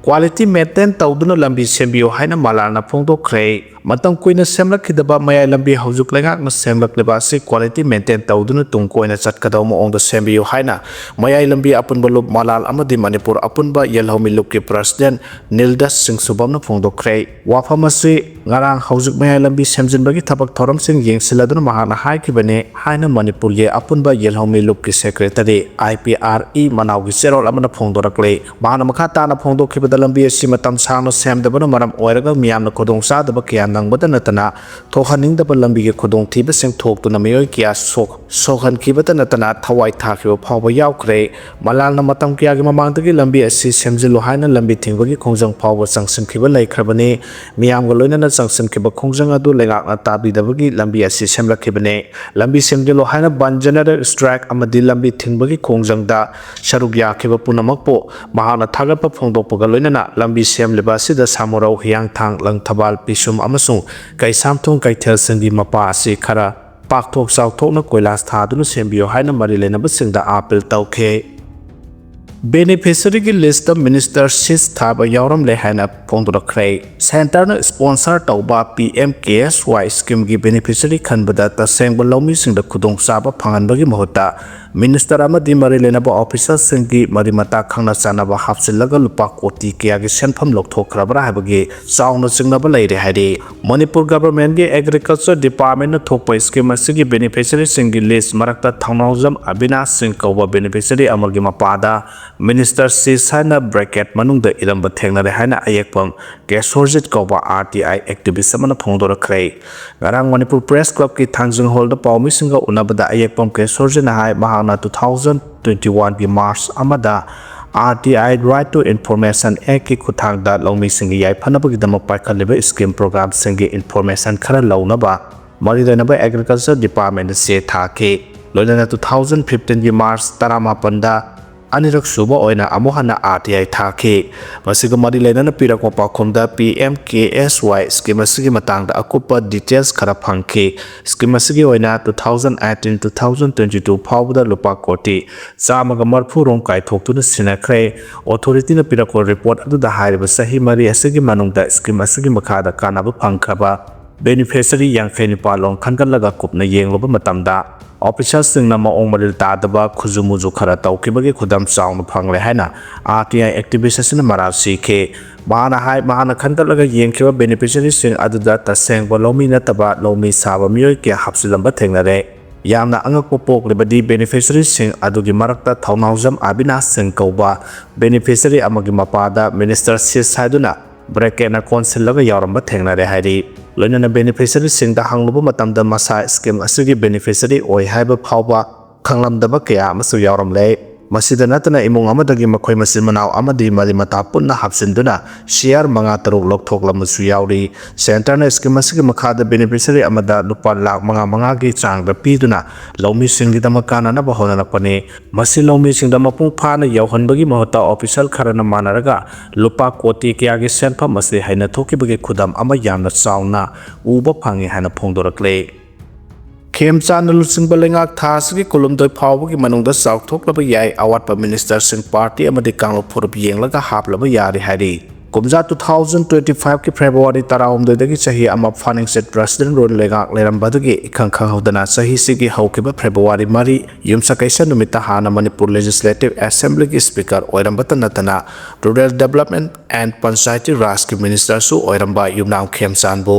ꯀ꯭ꯋꯥꯂꯤꯇꯤ ꯃꯦꯟꯇꯦꯟ ꯇꯧꯗꯨꯅ ꯂꯝꯕꯤ ꯁꯦꯝꯕꯤꯌꯨ ꯍꯥꯏꯅ ꯃꯂꯥꯜꯅ ꯐꯣꯡꯗꯣꯛꯈ꯭ꯔꯦ꯫ ꯃꯇꯝ ꯀꯨꯏꯅ ꯁꯦꯝꯂꯛꯈꯤꯗꯕ ꯃꯌꯥꯏ ꯂꯝꯕꯤ ꯍꯧꯖꯤꯛ ꯂꯩꯉꯥꯛꯅ ꯁꯦꯝꯂꯛꯂꯤꯕ ꯑꯁꯤ ꯀ꯭ꯋꯥꯂꯤꯇꯤ ꯃꯦꯟꯇꯦꯟ ꯇꯧꯗꯨꯅ ꯇꯨꯡ ꯀꯣꯏꯅ ꯆꯠꯀꯗꯧꯕ ꯃꯑꯣꯡꯗ ꯁꯦꯝꯕꯤꯌꯨ ꯍꯥꯏꯅ ꯃꯌꯥꯏ ꯂꯝꯕꯤ ꯑꯄꯨꯟꯕ ꯂꯨꯞ ꯃꯂꯥꯜ ꯑꯃꯗꯤ ꯃꯅꯤꯄꯨꯔ ꯑꯄꯨꯟꯕ ꯌꯦꯜꯍꯧꯃꯤ ꯂꯨꯞꯀꯤ ꯄ꯭ꯔꯁꯤꯗꯦꯟ ꯅꯤꯜꯗꯁ ꯁꯤꯡꯁꯨꯕꯝꯅ ꯐꯣꯡꯗꯣꯛꯈ꯭ꯔꯦ꯫ ꯋꯥꯐꯝ ꯑꯁꯤ ꯉꯔꯥꯡ ꯍꯧꯖꯤꯛ ꯃꯌꯥꯏ ꯂꯝꯕꯤ ꯁꯦꯝꯖꯤꯟꯕꯒꯤ ꯊꯕꯛ ꯊꯧꯔꯝꯁꯤꯡ ꯌꯦꯡꯁꯤꯜꯂꯗꯨꯅ ꯃꯍꯥꯛꯅ ꯍꯥꯏꯈꯤꯕꯅꯤ ꯍꯥꯏꯅ ꯃꯅꯤꯄꯨꯔꯒꯤ ꯑꯄꯨꯟꯕ ꯌꯦꯜꯍꯧꯃꯤ ꯂꯨꯞꯀꯤ ꯁꯦꯀ꯭ꯔꯦꯇꯔꯤ, IPRE ꯃꯅꯥꯎꯒꯤ ꯆꯦꯔꯣꯜ ꯑꯃꯅ ꯐꯣꯡꯗꯣꯔꯛꯂꯤ꯫ ꯃꯍꯥꯛꯅ ꯃꯈꯥ ꯇꯥꯅ ꯐꯣꯡꯗꯣꯛꯈꯤꯕꯗ, ꯂꯝꯕꯤ ꯑꯁꯤ ꯃꯇꯝ ꯁꯥꯡꯅ ꯁꯦꯝꯗꯕꯅ ꯃꯔꯝ ꯑꯣꯏꯔꯒ ꯃꯤꯌꯥꯝꯅ ꯈꯨꯗꯣꯡꯆꯥꯗꯕ ꯀꯌꯥ ꯅꯪꯕꯗ ꯅꯠꯇꯅ ꯊꯣꯛꯍꯟꯅꯤꯡꯗꯕ ꯂꯝꯕꯤꯒꯤ ꯈꯨꯗꯣꯡꯊꯤꯕꯁꯤꯡ ꯊꯣꯛꯇꯨꯅ ꯃꯤꯑꯣꯏ ꯀꯌꯥ ꯁꯣꯛ-, ꯁꯣꯛꯍꯟꯈꯤꯕꯗ ꯅꯠꯇꯅ ꯊꯋꯥꯏ ꯊꯥꯈꯤꯕ ꯐꯥꯎꯕ ꯌꯥꯎꯈ꯭ꯔꯦ꯫ ꯃꯂꯥꯜꯅ ꯃꯇꯝ ꯀꯌꯥꯒꯤ ꯃꯃꯥꯡꯗꯒꯤ ꯂꯝꯕꯤ ꯑꯁꯤ ꯁꯦꯝꯖꯤꯜꯂꯨ ꯍꯥꯏꯅ ꯂꯝꯕꯤ ꯊꯤꯡꯕꯒꯤ ꯈꯣꯡꯖꯪ ꯐꯥꯎꯕ ꯆꯪꯁꯤꯟꯈꯤꯕ ꯂꯩꯈ꯭ꯔꯕꯅꯤ꯫ ꯃꯤꯌꯥꯝꯒ ꯂꯣꯏꯅꯅ ꯆꯪꯁꯤꯟꯈꯤꯕ ꯈꯣꯡꯖꯪ ꯑꯗꯨ ꯂꯩꯉꯥꯛꯅ ꯇꯥꯕꯤꯗꯕꯒꯤ ꯂꯝꯕꯤ ꯑꯁꯤ ꯁꯦꯝꯂꯛꯈꯤꯕꯅꯤ꯫ ꯂꯝꯕꯤ ꯁꯦꯝꯖꯤꯜꯂꯨ ꯍꯥꯏꯅ ꯕꯟ, ꯖꯦꯅꯔꯦꯜ ꯁ꯭ꯇ꯭ꯔꯥꯏꯛ ꯑꯃꯗꯤ ꯂꯝꯕꯤ ꯊꯤꯡꯕꯒꯤ ꯈꯣꯡꯖꯪꯗ ꯁꯔꯨꯛ ꯌꯥꯈꯤꯕ ꯄꯨꯝꯅꯃꯛꯄꯨ ꯃꯍꯥꯛꯅ ꯊꯥꯒꯠꯄ ꯐꯣꯡꯗꯣꯛꯄꯒ ꯂꯣꯏꯅꯅ ꯂꯝꯕꯤ ꯁꯦꯝꯂꯤꯕ ꯑꯁꯤꯗ ꯁꯥꯃꯨꯔꯧ, ꯍꯤꯌꯥꯡꯊꯥꯡ, ꯂꯪꯊꯕꯥꯜ, ꯄꯤꯁꯨꯝ ꯑꯃꯁꯨꯡ ꯀꯩꯁꯥꯝꯊꯣꯡ ꯀꯩꯊꯦꯜꯁꯤꯡꯒꯤ ꯃꯄꯥ ꯑꯁꯤ ꯈꯔ ꯄꯥꯛꯊꯣꯛ ꯆꯥꯎꯊꯣꯛꯅ ꯀꯣꯏꯂꯥꯁ ꯊꯥꯗꯨꯅ ꯁꯦꯝꯕꯤꯌꯨ ꯍꯥꯏꯅ ꯃꯔꯤ ꯂꯩꯅꯕꯁꯤꯡꯗ ꯑꯥꯄꯤꯜ ꯇꯧꯈꯤ꯫ ꯕꯦꯅꯤꯐꯤꯁꯔꯤꯒꯤ ꯂꯤꯁꯇ ꯃꯤꯅꯤꯁꯇꯔ ꯁꯤꯁ ꯊꯥꯕ ꯌꯥꯎꯔꯝꯂꯦ ꯍꯥꯏꯅ ꯐꯣꯡꯗꯣꯔꯛꯈ꯭ꯔꯦ꯫ ꯁꯦꯟꯇꯔꯅ ꯁ꯭ꯄꯣꯟꯁꯔ ꯇꯧꯕ ꯄꯤ ꯑꯦꯝ ꯀꯦ ꯑꯦꯁ ꯋꯥꯏ ꯁ꯭ꯀꯤꯝꯒꯤ ꯕꯦꯅꯤꯐꯤꯁꯔꯤ ꯈꯟꯕꯗ ꯇꯁꯦꯡꯕ ꯂꯧꯃꯤꯁꯤꯡꯗ ꯈꯨꯗꯣꯡꯆꯥꯕ ꯐꯪꯍꯟꯕꯒꯤ ꯃꯍꯨꯠꯇ ꯃꯤꯅꯤꯁꯇꯔ ꯑꯃꯗꯤ ꯃꯔꯤ ꯂꯩꯅꯕ ꯑꯣꯐꯤꯁꯔꯁꯤꯡꯒꯤ ꯃꯔꯤ ꯃꯇꯥ ꯈꯪꯅ ꯆꯥꯟꯅꯕ ꯍꯥꯞꯆꯤꯜꯂꯒ ꯂꯨꯄꯥ ꯀꯣꯇꯤ ꯀꯌꯥꯒꯤ ꯁꯦꯟꯐꯝ ꯂꯧꯊꯣꯛꯈ꯭ꯔꯕ꯭ꯔꯥ ꯍꯥꯏꯕꯒꯤ ꯆꯥꯎꯅ ꯆꯤꯡꯅꯕ ꯂꯩꯔꯦ ꯍꯥꯏꯔꯤ꯫ ꯃꯅꯤꯄꯨꯔ ꯒꯚꯔꯟꯃꯦꯟꯠꯀꯤ ꯑꯦꯒ꯭ꯔꯤꯀꯜꯆꯔ ꯗꯤꯄꯥꯔꯠꯃꯦꯟꯠꯅ ꯊꯣꯛꯄ ꯁ꯭ꯀꯤꯝ ꯑꯁꯤꯒꯤ ꯕꯦꯅꯤꯐꯤꯁꯔꯤꯁꯤꯡꯒꯤ ꯂꯤꯁ ꯃꯔꯛꯇ ꯊꯧꯅꯥꯎꯖꯝ ꯑꯕꯤꯅꯥꯁ ꯁꯤꯡ ꯀꯧꯕ ꯕꯦꯅꯤꯐꯤꯁꯔꯤ ꯑꯃꯒꯤ ꯃꯄꯥꯗ ꯃꯤꯅꯤꯁꯇꯔ ꯁꯤꯁ ꯍꯥꯏꯅ ꯕ꯭ꯔꯦꯀꯦꯠ ꯃꯅꯨꯡꯗ ꯏꯔꯝꯕ ꯊꯦꯡꯅꯔꯦ ꯍꯥꯏꯅ ꯑꯌꯦꯛꯄꯝ ꯀꯦꯁꯣꯔꯖꯤꯠ ꯀꯧꯕ ꯑꯥꯔ ꯇꯤ ꯑꯥꯏ ꯑꯦꯛꯇꯤꯚꯤꯁ ꯑꯃꯅ ꯐꯣꯡꯗꯣꯔꯛꯈ꯭ꯔꯦ꯫ ꯉꯔꯥꯡ ꯃꯅꯤꯄꯨꯔ ꯄ꯭ꯔꯦꯁ ꯀ꯭ꯂꯕꯀꯤ ꯊꯥꯡꯖꯤꯡ ꯍꯣꯜꯗ ꯄꯥꯎꯃꯤꯁꯤꯡꯒ ꯎꯅꯕꯗ ꯑꯌꯦꯛꯄꯝ ꯀꯦꯁꯣꯔꯖꯤꯠꯅ ꯍꯥꯏ, ꯃꯍꯥꯛꯅ ꯇꯨ ꯊꯥꯎꯖꯟ ꯇ꯭ꯋꯦꯟꯇꯤ ꯋꯥꯟꯒꯤ ꯃꯥꯔꯆ ꯑꯃꯗ R T I Right to Information Actꯀꯤ ꯈꯨꯠꯊꯥꯡꯗ ꯂꯧꯃꯤꯁꯤꯡꯒꯤ ꯌꯥꯏꯐꯅꯕꯒꯤꯗꯃꯛ ꯄꯥꯏꯈꯠꯂꯤꯕ ꯁ꯭ꯀꯤꯝ ꯄ꯭ꯔꯣꯒ꯭ꯔꯥꯝꯁꯤꯡꯒꯤ ꯏꯟꯐꯣꯔꯃꯦꯁꯟ ꯈꯔ ꯂꯧꯅꯕ ꯃꯔꯤ ꯂꯩꯅꯕ ꯑꯦꯒ꯭ꯔꯤꯀꯜꯆꯔ ꯗꯤꯄꯥꯔꯠꯃꯦꯟꯠꯇ ꯆꯦ ꯊꯥꯈꯤ꯫ ꯂꯣꯏꯅꯅ ꯇꯨ ꯊꯥꯎꯖꯟ ꯐꯤꯐꯇꯤꯟꯒꯤ ꯃꯥꯔꯆ ꯇꯔꯥꯃꯥꯄꯟꯗ ꯑꯅꯤꯔꯛ ꯁꯨꯕ ꯑꯣꯏꯅ ꯑꯃꯨꯛ ꯍꯟꯅ ꯑꯥꯔ ꯇꯤ ꯑꯥꯏ ꯊꯥꯈꯤ꯫ ꯃꯁꯤꯒ ꯃꯔꯤ ꯂꯩꯅꯅ ꯄꯤꯔꯛꯄ ꯄꯥꯎꯈꯨꯝꯗ ꯄꯤ ꯑꯦꯝ ꯀꯦ ꯑꯦꯁ ꯋꯥꯏ ꯁ꯭ꯀꯤꯝ ꯑꯁꯤꯒꯤ ꯃꯇꯥꯡꯗ ꯑꯀꯨꯞꯄ ꯗꯤꯇꯦꯜꯁ ꯈꯔ ꯐꯪꯈꯤ꯫ ꯁ꯭ꯀꯤꯝ ꯑꯁꯤꯒꯤ ꯑꯣꯏꯅ two thousand eighteen two thousand twenty two ꯐꯥꯎꯕꯗ ꯂꯨꯄꯥ ꯀꯣꯇꯤ ꯆꯥꯝꯃꯒ ꯃꯔꯤꯐꯨ ꯔꯣꯝ ꯀꯥꯏꯊꯣꯛꯇꯨꯅ ꯁꯤꯟꯅꯈ꯭ꯔꯦ꯫ ꯑꯣꯊꯣꯔꯤꯇꯤꯅ ꯄꯤꯔꯛꯄ ꯔꯤꯄꯣꯔꯠ ꯑꯗꯨꯗ ꯍꯥꯏꯔꯤꯕ ꯆꯍꯤ ꯃꯔꯤ ꯑꯁꯤꯒꯤ ꯃꯅꯨꯡꯗ ꯁ꯭ꯀꯤꯝ ꯑꯁꯤꯒꯤ ꯃꯈꯥꯗ ꯀꯥꯟꯅꯕ ꯐꯪꯈ꯭ꯔꯕ ꯕꯦꯅꯤꯐꯤꯁꯔꯤ ꯌꯥꯡꯈꯩ ꯅꯤꯄꯥꯜ ꯂꯣꯝ ꯈꯟꯒꯠꯂꯒ ꯀꯨꯞꯅ ꯌꯦꯡꯂꯨꯕ ꯃꯇꯝꯗ, ꯑꯣꯐꯤꯁꯔꯁꯤꯡꯅ ꯃꯑꯣꯡ ꯃꯔꯤꯜ ꯇꯥꯗꯕ, ꯈꯨꯖꯨ ꯃꯨꯖꯨ ꯈꯔ ꯇꯧꯈꯤꯕꯒꯤ ꯈꯨꯗꯝ ꯆꯥꯎꯅ ꯐꯪꯂꯦ ꯍꯥꯏꯅ ꯑꯥꯔ ꯇꯤ ꯑꯥꯏ ꯑꯦꯛꯇꯤꯚꯤꯁ ꯑꯁꯤꯅ ꯃꯔꯥꯜ ꯁꯤꯈꯤ꯫ ꯃꯍꯥꯛꯅ ꯍꯥꯏ, ꯃꯍꯥꯛꯅ ꯈꯟꯒꯠꯂꯒ ꯌꯦꯡꯈꯤꯕ ꯕꯦꯅꯤꯐꯤꯁꯔꯤꯁꯤꯡ ꯑꯗꯨꯗ ꯇꯁꯦꯡꯕ ꯂꯧꯃꯤ ꯅꯠꯇꯕ ꯂꯧꯃꯤ ꯁꯥꯕ ꯃꯤꯑꯣꯏ ꯀꯌꯥ ꯍꯥꯞꯆꯤꯜꯂꯝꯕ ꯊꯦꯡꯅꯔꯦ꯫ ꯌꯥꯝꯅ ꯑꯉꯛꯄ ꯄꯣꯛꯂꯤꯕꯗꯤ beneficiaryꯁꯤꯡ ꯑꯗꯨꯒꯤ ꯃꯔꯛꯇ ꯊꯧꯅꯥꯎꯖꯝ ꯑꯕꯤꯅꯥꯁ ꯁꯤꯡ ꯀꯧꯕ beneficiary ꯑꯃꯒꯤ ꯃꯄꯥꯗ minister sis ꯍꯥꯏꯗꯨꯅ bracketꯅ ꯀꯣꯟꯁꯤꯜꯂꯒ ꯌꯥꯎꯔꯝꯕ ꯊꯦꯡꯅꯔꯦ ꯍꯥꯏꯔꯤ꯫ ꯂꯣꯏꯅꯅ beneficiaryꯁꯤꯡꯗ ꯍꯪꯂꯨꯕ ꯃꯇꯝꯗ ꯃꯁꯥ scheme ꯑꯁꯤꯒꯤ beneficiary ꯑꯣꯏ ꯍꯥꯏꯕ ꯐꯥꯎꯕ ꯈꯪꯂꯝꯗꯕ ꯀꯌꯥ ꯑꯃꯁꯨ ꯌꯥꯎꯔꯝꯂꯦ꯫ ꯃꯁꯤꯗ ꯅꯠꯇꯅ ꯏꯃꯨꯡ ꯑꯃꯗꯒꯤ ꯃꯈꯣꯏ ꯃꯆꯤꯟ ꯃꯅꯥꯎ ꯑꯃꯗꯤ ꯃꯔꯤ ꯃꯇꯥ ꯄꯨꯟꯅ ꯍꯥꯞꯆꯤꯟꯗꯨꯅ share ꯃꯉꯥ ꯇꯔꯨꯛ ꯂꯧꯊꯣꯛꯂꯝꯕꯁꯨ ꯌꯥꯎꯔꯤ꯫ Centreꯅ scheme ꯑꯁꯤꯒꯤ ꯃꯈꯥꯗ beneficiary ꯑꯃꯗ ꯂꯨꯄꯥ ꯂꯥꯈ ꯃꯉꯥ ꯃꯉꯥꯒꯤ ꯆꯥꯡꯗ ꯄꯤꯗꯨꯅ ꯂꯧꯃꯤꯁꯤꯡꯒꯤꯗꯃꯛ ꯀꯥꯟꯅꯅꯕ ꯍꯣꯠꯅꯔꯛꯄꯅꯤ꯫ ꯃꯁꯤ ꯂꯧꯃꯤꯁꯤꯡꯗ ꯃꯄꯨꯡ ꯐꯥꯅ ꯌꯧꯍꯟꯕꯒꯤ ꯃꯍꯨꯠꯇ official ꯈꯔꯅ ꯃꯥꯟꯅꯔꯒ ꯂꯨꯄꯥ ꯀꯣꯇꯤ ꯀꯌꯥꯒꯤ ꯁꯦꯟꯐꯝ ꯑꯁꯤ ꯍꯩꯅꯊꯣꯛꯈꯤꯕꯒꯤ ꯈꯨꯗꯝ ꯑꯃ ꯌꯥꯝꯅ ꯆꯥꯎꯅ ꯎꯕ ꯐꯪꯉꯤ ꯍꯥꯏꯅ ꯐꯣꯡꯗꯣꯔꯛꯂꯤ꯫ ꯈꯦꯝꯆꯥꯟꯅ ꯂꯨꯆꯤꯡꯕ ꯂꯩꯉꯥꯛ ꯊꯥ ꯑꯁꯤꯒꯤ ꯀꯨꯟꯍꯨꯝꯗꯣꯏ ꯐꯥꯎꯕꯒꯤ ꯃꯅꯨꯡꯗ ꯆꯥꯎꯊꯣꯛꯂꯕ ꯌꯥꯏ꯫ ꯑꯋꯥꯠꯄ ministerꯁꯤꯡ party ꯑꯃꯗꯤ ꯀꯥꯡꯂꯨꯞ ꯐꯨꯔꯨꯞ ꯌꯦꯡꯂꯒ ꯍꯥꯞꯂꯕ ꯌꯥꯔꯦ ꯍꯥꯏꯔꯤ꯫ ꯀꯨꯝꯖꯥ two thousand twenty fiveꯀꯤ February ꯇꯔꯥꯍꯨꯝꯗꯣꯏꯗꯒꯤ ꯆꯍꯤ ꯑꯃ ꯐꯥꯅꯤꯡꯆꯠ president rule ꯂꯩꯉꯥꯛ ꯂꯩꯔꯝꯕꯗꯒꯤ ꯏꯈꯪ ꯈꯪꯍꯧꯗꯅ ꯆꯍꯤꯁꯤꯒꯤ ꯍꯧꯈꯤꯕ February ꯃꯔꯤ ꯌꯨꯝꯁꯀꯩꯁ ꯅꯨꯃꯤꯠꯇ ꯍꯥꯟꯅ ꯃꯅꯤꯄꯨꯔ Legislative Assemblyꯒꯤ speaker ꯑꯣꯏꯔꯝꯕꯇ ꯅꯠꯇꯅ Rural Development and Panchayati Rajꯀꯤ ministerꯁꯨ ꯑꯣꯏꯔꯝꯕ ꯌꯨꯝꯅꯥꯝ ꯈꯦꯝꯆꯥꯟꯕꯨ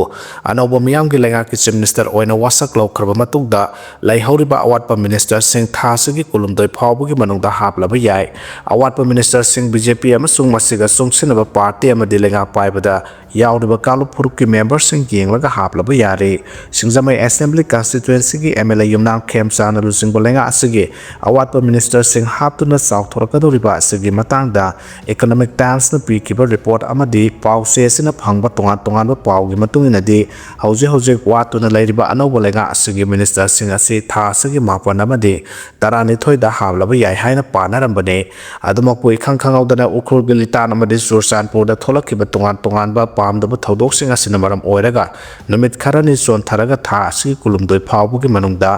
ꯑꯅꯧꯕ ꯃꯤꯌꯥꯝꯒꯤ ꯂꯩꯉꯥꯛꯀꯤ chief minister ꯑꯣꯏꯅ ꯋꯥꯁꯛ ꯂꯧꯈ꯭ꯔꯕ ꯃꯇꯨꯡꯗ ꯂꯩꯍꯧꯔꯤꯕ ꯑꯋꯥꯠꯄ ministerꯁꯤꯡ ꯊꯥ ꯑꯁꯤꯒꯤ ꯀꯨꯟꯍꯨꯝꯗꯣꯏ ꯐꯥꯎꯕꯒꯤ ꯃꯅꯨꯡꯗ ꯍꯥꯞꯂꯕ ꯌꯥꯏ꯫ ꯑꯋꯥꯠꯄ ministerꯁꯤꯡ BJP ꯑꯃꯁꯨꯡ ꯃꯁꯤꯒ ꯆꯨꯡꯁꯤꯟꯅꯕ party ꯑꯃꯗꯤ ꯂꯩꯉꯥꯛ ꯄꯥꯏꯕꯗ ꯌꯥꯎꯔꯤꯕ ꯀꯥꯡꯂꯨꯞ ꯐꯨꯔꯨꯞꯀꯤ memberꯁꯤꯡ ꯌꯦꯡꯂꯒ ꯍꯥꯞꯂꯕ ꯌꯥꯔꯦ꯫ ꯁꯤꯡꯖꯃꯩ Assembly constituencyꯒꯤ MLA ꯌꯨꯝꯅꯥꯝ ꯈꯦꯝꯆꯥꯟꯅ ꯂꯨꯆꯤꯡꯕ ꯂꯩꯉꯥꯛ ꯑꯁꯤꯒꯤ ꯑꯋꯥꯠꯄ ministerꯁꯤꯡ ꯍꯥꯞꯇꯨꯅ ꯆꯥꯎꯊꯣꯔꯛꯀꯗꯧꯔꯤꯕ ꯑꯁꯤꯒꯤ ꯃꯇꯥꯡꯗ Economic Timesꯅ ꯄꯤꯈꯤꯕ report ꯑꯃꯗꯤ ꯄꯥꯎꯆꯦ ꯑꯁꯤꯅ ꯐꯪꯕ ꯇꯣꯉꯥꯟ ꯇꯣꯉꯥꯟꯕ ꯄꯥꯎꯒꯤ ꯃꯇꯨꯡ ꯏꯟꯅꯗꯤ ꯍꯧꯖꯤꯛ ꯍꯧꯖꯤꯛ ꯋꯥꯠꯇꯨꯅ ꯂꯩꯔꯤꯕ ꯑꯅꯧꯕ ꯂꯩꯉꯥꯛ ꯑꯁꯤꯒꯤ ministerꯁꯤꯡ ꯑꯁꯤ ꯊꯥ ꯑꯁꯤꯒꯤ ꯃꯥꯄꯟ ꯑꯃꯗꯤ ꯇꯔꯥꯅꯤꯊꯣꯏꯗ ꯍꯥꯞꯂꯕ ꯌꯥꯏ ꯍꯥꯏꯅ ꯄꯥꯅꯔꯝꯕꯅꯤ꯫ ꯑꯗꯨꯃꯛꯄꯨ ꯏꯈꯪ ꯈꯪꯍꯧꯗꯅ ꯎꯈ꯭ꯔꯨꯜꯒꯤ ꯂꯤꯇꯥꯟ ꯑꯃꯗꯤ ꯆꯨꯔꯆꯥꯟꯄꯨꯔꯗ ꯊꯣꯛꯂꯛꯈꯤꯕ ꯇꯣꯉꯥꯟ ꯇꯣꯉꯥꯟꯕ ꯄꯥꯝꯗꯕ ꯊꯧꯗꯣꯛꯁꯤꯡ ꯑꯁꯤꯅ ꯃꯔꯝ ꯑꯣꯏꯔꯒ ꯅꯨꯃꯤꯠ ꯈꯔꯅꯤ ꯆꯣꯟꯊꯔꯒ ꯊꯥ ꯑꯁꯤꯒꯤ ꯀꯨꯟꯍꯨꯝꯗꯣꯏ ꯐꯥꯎꯕꯒꯤ ꯃꯅꯨꯡꯗ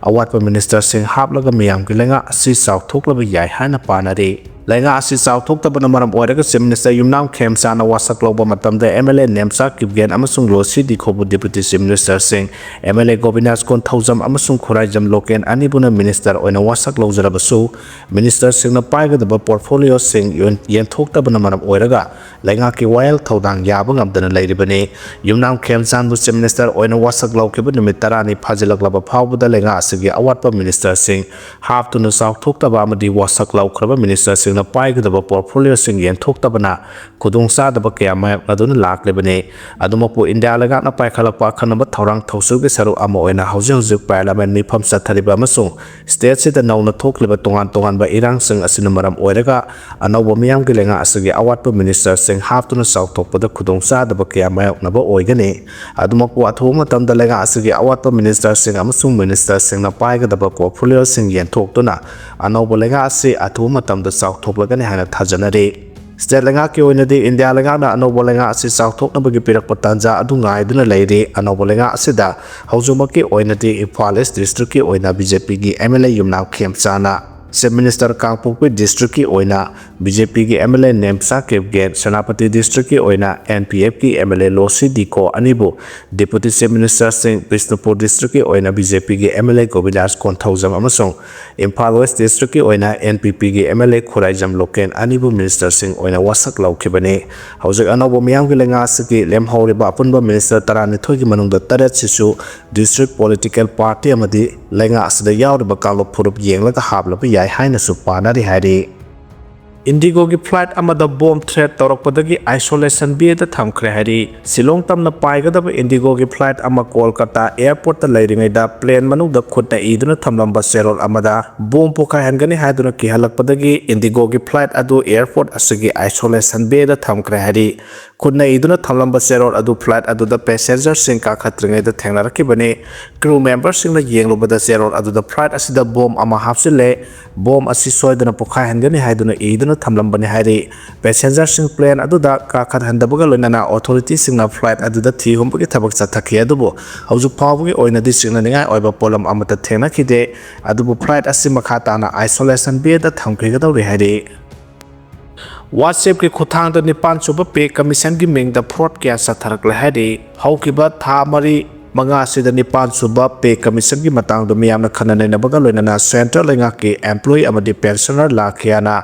ꯑꯋꯥꯠꯄ ministerꯁꯤꯡ ꯍꯥꯞꯂꯒ ꯃꯤꯌꯥꯝꯒꯤ ꯂꯩꯉꯥꯛ ꯑꯁꯤ ꯆꯥꯎꯊꯣꯛꯂꯕ ꯌꯥꯏ ꯍꯥꯏꯅ ꯄꯥꯅꯔꯤ꯫ ꯂꯩꯉꯥꯛ ꯑꯁꯤ ꯆꯥꯎꯊꯣꯛꯇꯕꯅ ꯃꯔꯝ ꯑꯣꯏꯔꯒ Chief Minister ꯌꯨꯝꯅꯥꯝ ꯈꯦꯝꯆꯥꯟꯅ ꯋꯥꯁꯛ ꯂꯧꯕ ꯃꯇꯝꯗ MLA ꯅꯦꯝꯆꯥ ꯀꯤꯞꯒꯦꯟ ꯑꯃꯁꯨꯡ ꯂꯣꯁꯤ ꯗꯤꯈꯣꯕꯨ Deputy Chief Ministerꯁꯤꯡ, MLA ꯒꯣꯕꯤꯟꯗꯥꯁ ꯀꯣꯟꯊꯧꯖꯝ ꯑꯃꯁꯨꯡ ꯈꯨꯔꯥꯏꯖꯝ ꯂꯣꯀꯦꯟ ꯑꯅꯤꯕꯨꯅ Minister ꯑꯣꯏꯅ ꯋꯥꯁꯛ ꯂꯧꯖꯔꯕꯁꯨ, Ministerꯁꯤꯡꯅ ꯄꯥꯏꯒꯗꯕ portfolioꯁꯤꯡ ꯌꯣꯟ-, ꯌꯦꯟꯊꯣꯛꯇꯕꯅ ꯃꯔꯝ ꯑꯣꯏꯔꯒ ꯂꯩꯉꯥꯛꯀꯤ ꯋꯥꯌꯦꯜ ꯊꯧꯗꯥꯡ ꯌꯥꯕ ꯉꯝꯗꯅ ꯂꯩꯔꯤꯕꯅꯤ꯫ ꯌꯨꯝꯅꯥꯝ ꯈꯦꯝꯆꯥꯟꯕꯨ Chief Minister ꯑꯣꯏꯅ ꯋꯥꯁꯛ ꯂꯧꯈꯤꯕ ꯅꯨꯃꯤꯠ ꯇꯔꯥꯅꯤ ꯐꯥꯖꯤꯜꯂꯛꯂꯕ ꯐꯥꯎꯕꯗ ꯂꯩꯉꯥꯛ ꯑꯁꯤꯒꯤ ꯑꯋꯥꯠꯄ Ministerꯁꯤꯡ ꯍꯥꯞꯇꯨꯅ ꯆꯥꯎꯊꯣꯛꯇꯕ ꯑꯃꯗꯤ ꯋꯥꯁꯛ ꯂꯧꯈ꯭ꯔꯕ Ministerꯁꯤꯡꯅ ꯄꯥꯏꯒꯗꯕ portfolioꯁꯤꯡ ꯌꯦꯟꯊꯣꯛꯇꯕꯅ ꯈꯨꯗꯣꯡꯆꯥꯗꯕ ꯀꯌꯥ ꯃꯥꯌꯣꯛꯅꯗꯨꯅ ꯂꯥꯛꯂꯤꯕꯅꯤ꯫ ꯑꯗꯨꯃꯛꯄꯨ ꯏꯟꯗꯤꯌꯥ ꯂꯩꯉꯥꯛꯅ ꯄꯥꯏꯈꯠꯂꯛꯄ ꯑꯈꯟꯅꯕ ꯊꯧꯔꯥꯡ ꯊꯧꯁꯤꯜꯒꯤ ꯁꯔꯨꯛ ꯑꯃ ꯑꯣꯏꯅ ꯍꯧꯖꯤꯛ ꯍꯧꯖꯤꯛ Parliament ꯃꯤꯐꯝ ꯆꯠꯊꯔꯤꯕ ꯑꯃꯁꯨꯡ stateꯁꯤꯗ ꯅꯧꯅ ꯊꯣꯛꯂꯤꯕ ꯇꯣꯉꯥꯟ ꯇꯣꯉꯥꯟꯕ ꯏꯔꯥꯡꯁꯤꯡ ꯑꯁꯤꯅ ꯃꯔꯝ ꯑꯣꯏꯔꯒ ꯑꯅꯧꯕ ꯃꯤꯌꯥꯝꯒꯤ ꯂꯩꯉꯥꯛ ꯑꯁꯤꯒꯤ ꯑꯋꯥꯠꯄ Ministerꯁꯤꯡ ꯍꯥꯞꯇꯨꯅ ꯆꯥꯎꯊꯣꯛꯄꯗ ꯈꯨꯗꯣꯡꯆꯥꯗꯕ ꯀꯌꯥ ꯃꯥꯌꯣꯛꯅꯕ ꯑꯣꯏꯒꯅꯤ꯫ ꯑꯗꯨꯃꯛꯄꯨ ꯑꯊꯨꯕ ꯃꯇꯝꯗ ꯂꯩꯉꯥꯛ ꯑꯁꯤꯒꯤ ꯑꯋꯥꯠꯄ Ministerꯁꯤꯡ ꯑꯃꯁꯨꯡ Ministerꯁꯤꯡꯅ ꯄꯥꯏꯒꯗꯕ portfolioꯁꯤꯡ ꯌꯦꯟꯊꯣꯛꯇꯨꯅ ꯑꯅꯧꯕ ꯂꯩꯉꯥꯛ ꯑꯁꯤ ꯑꯊꯨꯕ ꯃꯇꯝꯗ ꯆꯥꯎꯊꯣꯛꯂꯒꯅꯤ ꯍꯥꯏꯅ ꯊꯥꯖꯅꯔꯤ꯫ State ꯂꯩꯉꯥꯛꯀꯤ ꯑꯣꯏꯅꯗꯤ ꯏꯟꯗꯤꯌꯥ ꯂꯩꯉꯥꯛꯅ ꯑꯅꯧꯕ ꯂꯩꯉꯥꯛ ꯑꯁꯤ ꯆꯥꯎꯊꯣꯛꯅꯕꯒꯤ ꯄꯤꯔꯛꯄ ꯇꯥꯟꯖꯥ ꯑꯗꯨ ꯉꯥꯏꯗꯨꯅ ꯂꯩꯔꯤ꯫ ꯑꯅꯧꯕ ꯂꯩꯉꯥꯛ ꯑꯁꯤꯗ ꯍꯧꯖꯤꯛꯃꯛꯀꯤ ꯑꯣꯏꯅꯗꯤ ꯏꯝꯐꯥꯜ East Districtꯀꯤ ꯑꯣꯏꯅ BJPꯒꯤ MLA ꯌꯨꯝꯅꯥꯝ ꯈꯦꯝꯆꯥꯟꯅ, Chief Minister ꯀꯥꯡꯄꯣꯛꯄꯤ Districtꯀꯤ ꯑꯣꯏꯅ BJPꯒꯤ MLA ꯅꯦꯝꯆꯥ ꯀꯤꯞꯒꯦꯟ, ꯁꯦꯅꯥꯄꯇꯤ Districtꯀꯤ ꯑꯣꯏꯅ NPFꯀꯤ MLA ꯂꯣꯁꯤ ꯗꯤꯈꯣ ꯑꯅꯤꯕꯨ Deputy Chief Ministerꯁꯤꯡ, ꯕꯤꯁꯅꯨꯄꯨꯔ Districtꯀꯤ ꯑꯣꯏꯅ BJPꯒꯤ MLA ꯒꯣꯕꯤꯟꯗꯥꯁ ꯀꯣꯟꯊꯧꯖꯝ ꯑꯃꯁꯨꯡ ꯏꯝꯐꯥꯜ West Districtꯀꯤ ꯑꯣꯏꯅ NPPꯒꯤ MLA ꯈꯨꯔꯥꯏꯖꯝ ꯂꯣꯀꯦꯟ ꯑꯅꯤꯕꯨ Ministerꯁꯤꯡ ꯑꯣꯏꯅ ꯋꯥꯁꯛ ꯂꯧꯈꯤꯕꯅꯤ꯫ ꯍꯧꯖꯤꯛ ꯑꯅꯧꯕ ꯃꯤꯌꯥꯝꯒꯤ ꯂꯩꯉꯥꯛ ꯑꯁꯤꯒꯤ ꯂꯦꯝꯍꯧꯔꯤꯕ ꯑꯄꯨꯟꯕ Minister ꯇꯔꯥꯅꯤꯊꯣꯏꯒꯤ ꯃꯅꯨꯡꯗ ꯇꯔꯦꯠꯁꯤꯁꯨ district political party ꯑꯃꯗꯤ ꯂꯩꯉꯥꯛ ꯑꯁꯤꯗ ꯌꯥꯎꯔꯤꯕ ꯀꯥꯡꯂꯨꯞ ꯐꯨꯔꯨꯞ ꯌꯦꯡꯂꯒ ꯍꯥꯞꯂꯕ ꯌꯥꯏ ꯍꯥꯏꯅꯁꯨ ꯄꯥꯅꯔꯤ ꯍꯥꯏꯔꯤ꯫ IndiGoꯒꯤ flight ꯑꯃꯗ bomb threat ꯇꯧꯔꯛꯄꯗꯒꯤ isolation bayꯗ ꯊꯝꯈ꯭ꯔꯦ ꯍꯥꯏꯔꯤ꯫ ꯁꯤꯂꯣꯡ ꯇꯝꯅ ꯄꯥꯏꯒꯗꯕ IndiGoꯒꯤ flight ꯑꯃ ꯀꯣꯜꯀꯇꯥ airportꯇ ꯂꯩꯔꯤꯉꯩꯗ plane ꯃꯅꯨꯡꯗ ꯈꯨꯠꯅ ꯏꯗꯨꯅ ꯊꯝꯂꯝꯕ ꯆꯦꯔꯣꯜ ꯑꯃꯗ bomb ꯄꯣꯈꯥꯏꯍꯟꯒꯅꯤ ꯍꯥꯏꯗꯨꯅ ꯀꯤꯍꯜꯂꯛꯄꯗꯒꯤ IndiGoꯒꯤ flight ꯑꯗꯨ airport ꯑꯁꯤꯒꯤ isolation bayꯗ ꯊꯝꯈ꯭ꯔꯦ ꯍꯥꯏꯔꯤ꯫ ꯈꯨꯠꯅ ꯏꯗꯨꯅ ꯊꯝꯂꯝꯕ ꯆꯦꯔꯣꯜ ꯑꯗꯨ flight ꯑꯗꯨꯗ passengerꯁꯤꯡ ꯀꯥꯈꯠꯇ꯭ꯔꯤꯉꯩꯗ ꯊꯦꯡꯅꯔꯛꯈꯤꯕꯅꯤ꯫ Crew memberꯁꯤꯡꯅ ꯌꯦꯡꯂꯨꯕꯗ ꯆꯦꯔꯣꯜ ꯑꯗꯨꯗ flight ꯑꯁꯤꯗ bomb ꯑꯃ ꯍꯥꯞꯆꯤꯜꯂꯦ, bomb ꯑꯁꯤ ꯁꯣꯏꯗꯅ ꯄꯣꯈꯥꯏꯍꯟꯒꯅꯤ ꯍꯥꯏꯗꯨꯅ ꯏꯗꯨꯅ ꯊꯝꯂꯝꯕꯅꯤ ꯍꯥꯏꯔꯤ꯫ Passengerꯁꯤꯡ plane ꯑꯗꯨꯗ ꯀꯥꯈꯠꯍꯟꯗꯕꯒ ꯂꯣꯏꯅꯅ authorityꯁꯤꯡꯅ flight ꯑꯗꯨꯗ ꯊꯤ ꯍꯨꯝꯕꯒꯤ ꯊꯕꯛ ꯆꯠꯊꯈꯤ, ꯑꯗꯨꯕꯨ ꯍꯧꯖꯤꯛ ꯐꯥꯎꯕꯒꯤ ꯑꯣꯏꯅꯗꯤ ꯆꯤꯡꯅꯅꯤꯡꯉꯥꯏ ꯑꯣꯏꯕ ꯄꯣꯠꯂꯝ ꯑꯃꯠꯇ ꯊꯦꯡꯅꯈꯤꯗꯦ꯫ ꯑꯗꯨꯕꯨ flight ꯑꯁꯤ ꯃꯈꯥ ꯇꯥꯅ isolation bayꯗ ꯊꯝꯈꯤꯒꯗꯧꯔꯤ ꯍꯥꯏꯔꯤ꯫ WhatsAppꯀꯤ ꯈꯨꯠꯊꯥꯡꯗ ꯅꯤꯄꯥꯟ ꯁꯨꯕ Pay Commissionꯒꯤ ꯃꯤꯡꯗ fraud ꯀꯌꯥ ꯆꯠꯊꯔꯛꯂꯦ ꯍꯥꯏꯔꯤ꯫ ꯍꯧꯈꯤꯕ ꯊꯥ ꯃꯔꯤ ꯃꯉꯥ ꯑꯁꯤꯗ ꯅꯤꯄꯥꯟ ꯁꯨꯕ Pay Commissionꯒꯤ ꯃꯇꯥꯡꯗ ꯃꯤꯌꯥꯝꯅ ꯈꯟꯅ ꯅꯩꯅꯕꯒ ꯂꯣꯏꯅꯅ central ꯂꯩꯉꯥꯛꯀꯤ employee ꯑꯃꯗꯤ pensioner ꯂꯥꯈ ꯀꯌꯥꯅ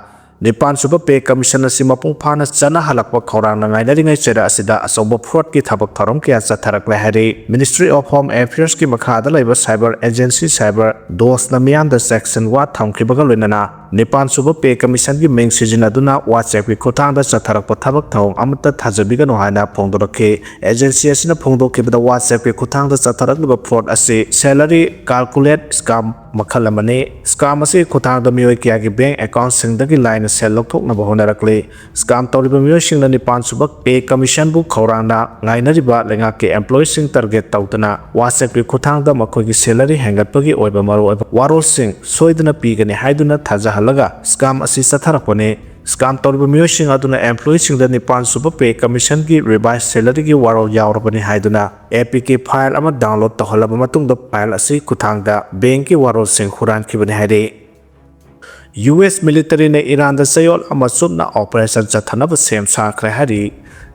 ꯅꯤꯄꯥꯟ ꯁꯨꯕ Pay Commission ꯑꯁꯤ ꯃꯄꯨꯡ ꯐꯥꯅ ꯆꯠꯅꯍꯜꯂꯛꯄ ꯈꯧꯔꯥꯡꯅ ꯉꯥꯏꯅꯔꯤꯉꯩ ꯆꯩꯔꯥꯛ ꯑꯁꯤꯗ ꯑꯆꯧꯕ fraudꯀꯤ ꯊꯕꯛ ꯊꯧꯔꯝ ꯀꯌꯥ ꯆꯠꯊꯔꯛꯂꯦ ꯍꯥꯏꯔꯤ꯫ Ministry of Home Affairsꯀꯤ ꯃꯈꯥꯗ ꯂꯩꯕ cyber agency CyberDoseꯅ ꯃꯤꯌꯥꯝꯗ ꯆꯦꯛꯁꯤꯟꯋꯥ ꯊꯝꯈꯤꯕꯒ ꯂꯣꯏꯅꯅ ꯅꯤꯄꯥꯟ ꯁꯨꯕ Pay Commissionꯒꯤ ꯃꯤꯡ ꯁꯤꯖꯤꯟꯅꯗꯨꯅ WhatsAppꯀꯤ ꯈꯨꯠꯊꯥꯡꯗ ꯆꯠꯊꯔꯛꯄ ꯊꯕꯛ ꯊꯧꯑꯣꯡ ꯑꯃꯠꯇ ꯊꯥꯖꯕꯤꯒꯅꯨ ꯍꯥꯏꯅ ꯐꯣꯡꯗꯣꯔꯛꯈꯤ꯫ Agency ꯑꯁꯤꯅ ꯐꯣꯡꯗꯣꯛꯈꯤꯕꯗ WhatsAppꯀꯤ ꯈꯨꯠꯊꯥꯡꯗ ꯆꯠꯊꯔꯛꯂꯤꯕ fraud ꯑꯁꯤ salary calculate scam ꯃꯈꯜ ꯑꯃꯅꯤ꯫ Scam ꯑꯁꯤꯒꯤ ꯈꯨꯠꯊꯥꯡꯗ ꯃꯤꯑꯣꯏ ꯀꯌꯥꯒꯤ bank accountꯁꯤꯡꯗꯒꯤ ꯂꯥꯏꯅ ꯁꯦꯜ ꯂꯧꯊꯣꯛꯅꯕ ꯍꯣꯠꯅꯔꯛꯂꯤ꯫ Scam ꯇꯧꯔꯤꯕ ꯃꯤꯑꯣꯏꯁꯤꯡꯅ ꯅꯤꯄꯥꯟ ꯁꯨꯕ Pay Commissionꯕꯨ ꯈꯧꯔꯥꯡꯅ ꯉꯥꯏꯅꯔꯤꯕ ꯂꯩꯉꯥꯛꯀꯤ employeeꯁꯤꯡ target ꯇꯧꯗꯨꯅ WhatsAppꯀꯤ ꯈꯨꯠꯊꯥꯡꯗ ꯃꯈꯣꯏꯒꯤ salary ꯍꯦꯟꯒꯠꯄꯒꯤ ꯑꯣꯏꯕ ꯃꯔꯨꯑꯣꯏꯕ ꯋꯥꯔꯣꯜꯁꯤꯡ ꯁꯣꯏꯗꯅ ꯄꯤꯒꯅꯤ ꯍꯥꯏꯗꯨꯅ ꯊꯥꯖꯍꯜꯂꯒ scam ꯑꯁꯤ ꯆꯠꯊꯔꯛꯄꯅꯤ꯫ Scam ꯇꯧꯔꯤꯕ ꯃꯤꯑꯣꯏꯁꯤꯡ ꯑꯗꯨꯅ employeeꯁꯤꯡꯗ ꯅꯤꯄꯥꯟ ꯁꯨꯕ Pay Commissionꯒꯤ revised salaryꯒꯤ ꯋꯥꯔꯣꯜ ꯌꯥꯎꯔꯕꯅꯤ ꯍꯥꯏꯗꯨꯅ APK file ꯑꯃ download ꯇꯧꯍꯜꯂꯕ ꯃꯇꯨꯡꯗ file ꯑꯁꯤ ꯈꯨꯠꯊꯥꯡꯗ bankꯀꯤ ꯋꯥꯔꯣꯜꯁꯤꯡ ꯍꯨꯔꯥꯟꯈꯤꯕꯅꯤ ꯍꯥꯏꯔꯤ꯫ US militaryꯅ ꯏꯔꯥꯟꯗ ꯆꯌꯣꯜ ꯑꯃ ꯆꯨꯞꯅ operation ꯆꯠꯊꯅꯕ ꯁꯦꯝ ꯁꯥꯈ꯭ꯔꯦ ꯍꯥꯏꯔꯤ꯫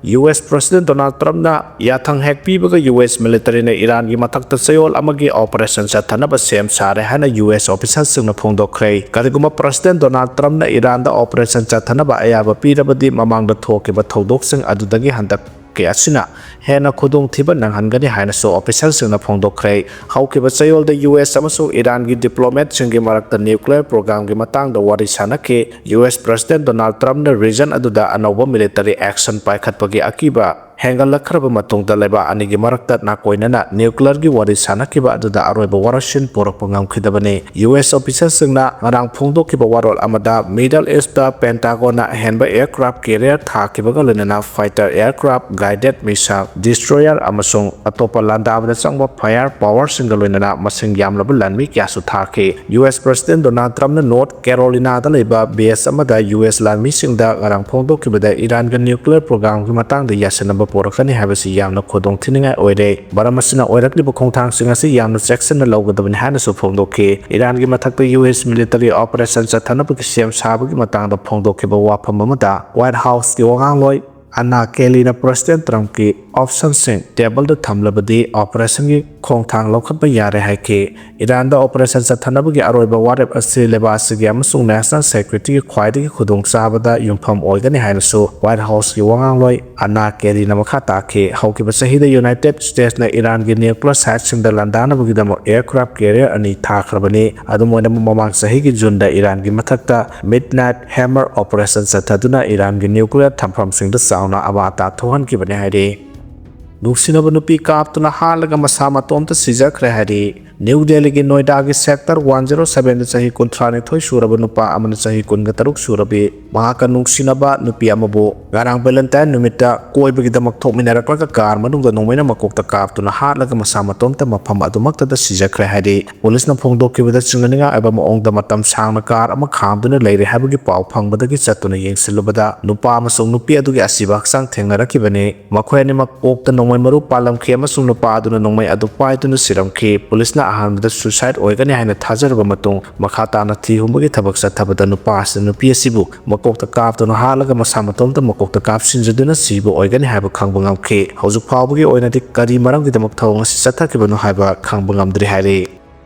US President Donald Trumpꯅ ꯌꯥꯊꯪ ꯍꯦꯛ ꯄꯤꯕꯒ US militaryꯅ ꯏꯔꯥꯟꯒꯤ ꯃꯊꯛꯇ ꯆꯌꯣꯜ ꯑꯃꯒꯤ operation ꯆꯠꯊꯅꯕ ꯁꯦꯝ ꯁꯥꯔꯦ ꯍꯥꯏꯅ US officialꯁꯤꯡꯅ ꯐꯣꯡꯗꯣꯛꯈ꯭ꯔꯦ꯫ ꯀꯔꯤꯒꯨꯝꯕ President Donald Trumpꯅ ꯏꯔꯥꯟꯗ operation ꯆꯠꯊꯅꯕ ꯑꯌꯥꯕ ꯄꯤꯔꯕꯗꯤ ꯃꯃꯥꯡꯗ ꯊꯣꯛꯈꯤꯕ ꯊꯧꯗꯣꯛꯁꯤꯡ ꯑꯗꯨꯗꯒꯤ ꯍꯟꯗꯛ ꯀꯌꯥ ꯑꯁꯤꯅ ꯍꯦꯟꯅ ꯈꯨꯗꯣꯡꯊꯤꯕ ꯅꯪꯍꯟꯒꯅꯤ ꯍꯥꯏꯅꯁꯨ officialꯁꯤꯡꯅ ꯐꯣꯡꯗꯣꯛꯈ꯭ꯔꯦ꯫ ꯍꯧꯈꯤꯕ ꯆꯌꯣꯜꯗ US ꯑꯃꯁꯨꯡ ꯏꯔꯥꯟꯒꯤ diplomatꯁꯤꯡꯒꯤ ꯃꯔꯛꯇ nuclear programꯒꯤ ꯃꯇꯥꯡꯗ ꯋꯥꯔꯤ ꯁꯥꯅꯈꯤ꯫ US President Donald Trumpꯅ region ꯑꯗꯨꯗ ꯑꯅꯧꯕ military action ꯄꯥꯏꯈꯠꯄꯒꯤ ꯑꯀꯤꯕ ꯍꯦꯟꯒꯠꯂꯛꯈ꯭ꯔꯕ ꯃꯇꯨꯡꯗ ꯂꯩꯕꯥꯛ ꯑꯅꯤꯒꯤ ꯃꯔꯛꯇ ꯅꯥꯀꯣꯏꯅꯅ nuclearꯒꯤ ꯋꯥꯔꯤ ꯁꯥꯅꯈꯤꯕ ꯑꯗꯨꯗ ꯑꯔꯣꯏꯕ ꯋꯥꯔꯣꯏꯁꯤꯟ ꯄꯨꯔꯛꯄ ꯉꯝꯈꯤꯗꯕꯅꯤ꯫ US officialꯁꯤꯡꯅ ꯉꯔꯥꯡ ꯐꯣꯡꯗꯣꯛꯈꯤꯕ ꯋꯥꯔꯣꯜ ꯑꯃꯗ Middle Eastꯇ Pentagonꯅ ꯑꯍꯦꯟꯕ aircraft carrier ꯊꯥꯈꯤꯕꯒ ꯂꯣꯏꯅꯅ fighter aircraft, guided missile, destroyer ꯑꯃꯁꯨꯡ ꯑꯇꯣꯞꯄ ꯂꯥꯟꯗꯥꯕꯗ ꯆꯪꯕ fire powerꯁꯤꯡꯒ ꯂꯣꯏꯅꯅ ꯃꯁꯤꯡ ꯌꯥꯝꯂꯕ ꯂꯥꯟꯃꯤ ꯀꯌꯥꯁꯨ ꯊꯥꯈꯤ꯫ US President Donald Trumpꯅ North Carolinada ꯂꯩꯕ base ꯑꯃꯗ US ꯂꯥꯟꯃꯤꯁꯤꯡꯗ ꯉꯔꯥꯡ ꯐꯣꯡꯗꯣꯛꯈꯤꯕꯗ ꯏꯔꯥꯟꯒ nuclear programꯒꯤ ꯃꯇꯥꯡꯗ ꯌꯥꯁꯤꯟꯅꯕ ꯄꯣꯔꯛꯀꯅꯤ ꯍꯥꯏꯕꯁꯤ ꯌꯥꯝꯅ ꯈꯨꯗꯣꯡ ꯊꯤꯅꯤꯡꯉꯥꯏ ꯑꯣꯏꯔꯦ꯫ ꯃꯔꯝ ꯑꯁꯤꯅ ꯑꯣꯏꯔꯛꯂꯤꯕ ꯈꯣꯡꯊꯥꯡꯁꯤꯡ ꯑꯁꯤ ꯌꯥꯝꯅ ꯆꯦꯛꯁꯤꯟꯅ ꯂꯧꯒꯗꯕꯅꯤ ꯍꯥꯏꯅꯁꯨ ꯐꯣꯡꯗꯣꯛꯈꯤ꯫ ꯏꯔꯥꯟꯒꯤ ꯃꯊꯛꯇ ꯌꯨ ꯑꯦꯁ ꯃꯤꯂꯤꯇꯔꯤ ꯑꯣꯄꯔꯦꯁꯟ ꯆꯠꯊꯅꯕꯒꯤ ꯁꯦꯝ ꯁꯥꯕꯒꯤ ꯃꯇꯥꯡꯗ ꯐꯣꯡꯗꯣꯛꯈꯤꯕ ꯋꯥꯐꯝ ꯑꯃꯗ ꯋꯥꯏꯠ ꯍꯥꯎꯁꯀꯤ ꯋꯥꯉꯥꯡꯂꯣꯏ ꯑꯅꯥ ꯀꯦꯂꯤꯅ ꯄ꯭ꯔꯦꯁꯤꯗꯦꯟ ꯇ꯭ꯔꯝꯞꯀꯤ ꯑꯣꯞꯁꯟꯁꯤꯡ ꯇꯦꯕꯜꯗ ꯊꯝꯂꯕꯗꯤ ꯑꯣꯄꯔꯦꯁꯟꯒꯤ ꯈꯣꯡꯊꯥꯡ ꯂꯧꯈꯠꯄ ꯌꯥꯔꯦ ꯍꯥꯏꯈꯤ꯫ ꯏꯔꯥꯟꯗ ꯑꯣꯄꯔꯦꯁꯟ ꯆꯠꯊꯅꯕꯒꯤ ꯑꯔꯣꯏꯕ ꯋꯥꯔꯦꯞ ꯑꯁꯤ ꯂꯩꯕꯥꯛ ꯑꯁꯤꯒꯤ ꯑꯃꯁꯨꯡ ꯅꯦꯁꯅꯦꯜ ꯁꯦꯀ꯭ꯌꯨꯔꯤꯇꯤꯒꯤ ꯈ꯭ꯋꯥꯏꯗꯒꯤ ꯈꯨꯗꯣꯡꯆꯥꯕꯗ ꯌꯨꯝꯐꯝ ꯑꯣꯏꯒꯅꯤ ꯍꯥꯏꯅꯁꯨ ꯋꯥꯏꯠ ꯍꯥꯎꯁꯀꯤ ꯋꯥꯉꯥꯡꯂꯣꯏ ꯑꯅꯥ ꯀꯦꯔꯤꯅ ꯃꯈꯥ ꯇꯥꯈꯤ꯫ ꯍꯧꯈꯤꯕ ꯆꯍꯤꯗ ꯌꯨꯅꯥꯏꯇꯦꯗ ꯁ꯭ꯇꯦꯠꯁꯅ ꯏꯔꯥꯟꯒꯤ ꯅ꯭ꯌꯨꯀ꯭ꯂꯤꯌꯔ ꯁꯥꯏꯠꯁꯤꯡꯗ ꯂꯥꯟꯗꯥꯅꯕꯒꯤꯗꯃꯛ ꯑꯦꯌꯔꯀ꯭ꯔꯥꯐ ꯀꯦꯔꯤꯌꯔ ꯑꯅꯤ ꯊꯥꯈ꯭ꯔꯕꯅꯤ꯫ ꯑꯗꯨꯝ ꯑꯣꯏꯅꯃꯛ, ꯃꯃꯥꯡ ꯆꯍꯤꯒꯤ ꯖꯨꯟꯗ ꯏꯔꯥꯟꯒꯤ ꯃꯊꯛꯇ ꯃꯤꯗꯅꯥꯏꯠ ꯍꯦꯃꯔ ꯑꯣꯄꯔꯦꯁꯟ ꯆꯠꯊꯗꯨꯅ ꯏꯔꯥꯟꯒꯤ ꯅ꯭ꯌꯨꯀ꯭ꯂꯤꯌꯔ ꯊꯝꯐꯝꯁꯤꯡꯗ ꯆꯥꯎꯅ ꯑꯃꯥꯡ ꯑꯇꯥ ꯊꯣꯛꯍꯟꯈꯤꯕꯅꯤ ꯍꯥꯏꯔꯤ꯫ ꯅꯨꯡꯁꯤꯅꯕ ꯅꯨꯄꯤ ꯀꯥꯞꯇꯨꯅ ꯍꯥꯠꯂꯒ ꯃꯁꯥ ꯃꯇꯣꯝꯇ ꯁꯤꯖꯈ꯭ꯔꯦ ꯍꯥꯏꯔꯤ꯫ ꯅ꯭ꯌꯨ ꯗꯦꯜꯂꯤꯒꯤ ꯅꯣꯏꯗꯥꯒꯤ ꯁꯦꯛꯇꯔ ꯋꯥꯟ ꯖꯤꯔꯣ ꯁꯚꯦꯟꯗ ꯆꯍꯤ ꯀꯨꯟꯊ꯭ꯔꯥ ꯅꯤꯊꯣꯏ ꯁꯨꯔꯕ ꯅꯨꯄꯥ ꯑꯃꯅ ꯆꯍꯤ ꯀꯨꯟꯒ ꯇꯔꯨꯛ ꯁꯨꯔꯕꯤ ꯃꯍꯥꯛꯀ ꯅꯨꯡꯁꯤꯅꯕ ꯅꯨꯄꯤ ꯑꯃꯕꯨ ꯉꯔꯥꯡ ꯚꯦꯂꯦꯟꯇꯥꯏꯟ ꯅꯨꯃꯤꯠꯇ ꯀꯣꯏꯕꯒꯤꯗꯃꯛ ꯊꯣꯛꯃꯤꯟꯅꯔꯛꯂꯒ ꯀꯥꯔ ꯃꯅꯨꯡꯗ ꯅꯣꯡꯃꯩꯅ ꯃꯀꯣꯛꯇ ꯀꯥꯞꯇꯨꯅ ꯍꯥꯠꯂꯒ ꯃꯁꯥ ꯃꯇꯣꯝꯇ ꯃꯐꯝ ꯑꯗꯨꯃꯛꯇꯗ ꯁꯤꯖꯈ꯭ꯔꯦ ꯍꯥꯏꯔꯤ꯫ ꯄꯨꯂꯤꯁꯅ ꯐꯣꯡꯗꯣꯛꯈꯤꯕꯗ ꯆꯤꯡꯅꯅꯤꯡꯉꯥꯏ ꯑꯣꯏꯕ ꯃꯑꯣꯡꯗ ꯃꯇꯝ ꯁꯥꯡꯅ ꯀꯥꯔ ꯑꯃ ꯈꯥꯝꯗꯨꯅ ꯂꯩꯔꯦ ꯍꯥꯏꯕꯒꯤ ꯄꯥꯎ ꯐꯪꯕꯗꯒꯤ ꯆꯠꯇꯨꯅ ꯌꯦꯡꯁꯤꯜꯂꯨꯕꯗ ꯅꯨꯄꯥ ꯑꯃꯁꯨꯡ ꯅꯨꯄꯤ ꯑꯗꯨꯒꯤ ꯑꯁꯤꯕ ꯍꯛꯆꯥꯡ ꯊꯦꯡꯅꯔꯛꯈꯤꯕꯅꯤ꯫ ꯃꯈꯣꯏ ꯑꯅꯤꯃꯛ ꯀꯣꯛꯇ ꯅꯣꯡꯃꯩ ꯃꯔꯨ ꯄꯥꯜꯂꯝꯈꯤ ꯑꯃꯁꯨꯡ ꯅꯨꯄꯥ ꯑꯗꯨꯅ ꯅꯣꯡꯃꯩ ꯑꯗꯨ ꯄꯥꯏꯗꯨꯅ ꯁꯤꯔꯝꯈꯤ꯫ ꯄꯨꯂꯤꯁꯅ ꯑꯍꯥꯟꯕꯗ ꯁꯨꯏꯁꯥꯏꯗ ꯑꯣꯏꯒꯅꯤ ꯍꯥꯏꯅ ꯊꯥꯖꯔꯕ ꯃꯇꯨꯡ, ꯃꯈꯥ ꯇꯥꯅ ꯊꯤ ꯍꯨꯝꯕꯒꯤ ꯊꯕꯛ ꯆꯠꯊꯕꯗ ꯅꯨꯄꯥ ꯑꯁꯤꯅ ꯅꯨꯄꯤ ꯑꯁꯤꯕꯨ ꯃꯀꯣꯛꯇ ꯀꯥꯞꯇꯨꯅ ꯍꯥꯠꯂꯒ ꯃꯁꯥ ꯃꯇꯣꯝꯇ ꯃꯀꯣꯛꯇ ꯀꯥꯞꯁꯤꯟꯖꯗꯨꯅ ꯁꯤꯕ ꯑꯣꯏꯒꯅꯤ ꯍꯥꯏꯕ ꯈꯪꯕ ꯉꯝꯈꯤ꯫ ꯍꯧꯖꯤꯛ ꯐꯥꯎꯕꯒꯤ ꯑꯣꯏꯅꯗꯤ ꯀꯔꯤ ꯃꯔꯝꯒꯤꯗꯃꯛ ꯊꯧꯑꯣꯡ ꯑꯁꯤ ꯆꯠꯊꯈꯤꯕꯅꯣ ꯍꯥꯏꯕ ꯈꯪꯕ ꯉꯝꯗ꯭ꯔꯤ ꯍꯥꯏꯔꯤ꯫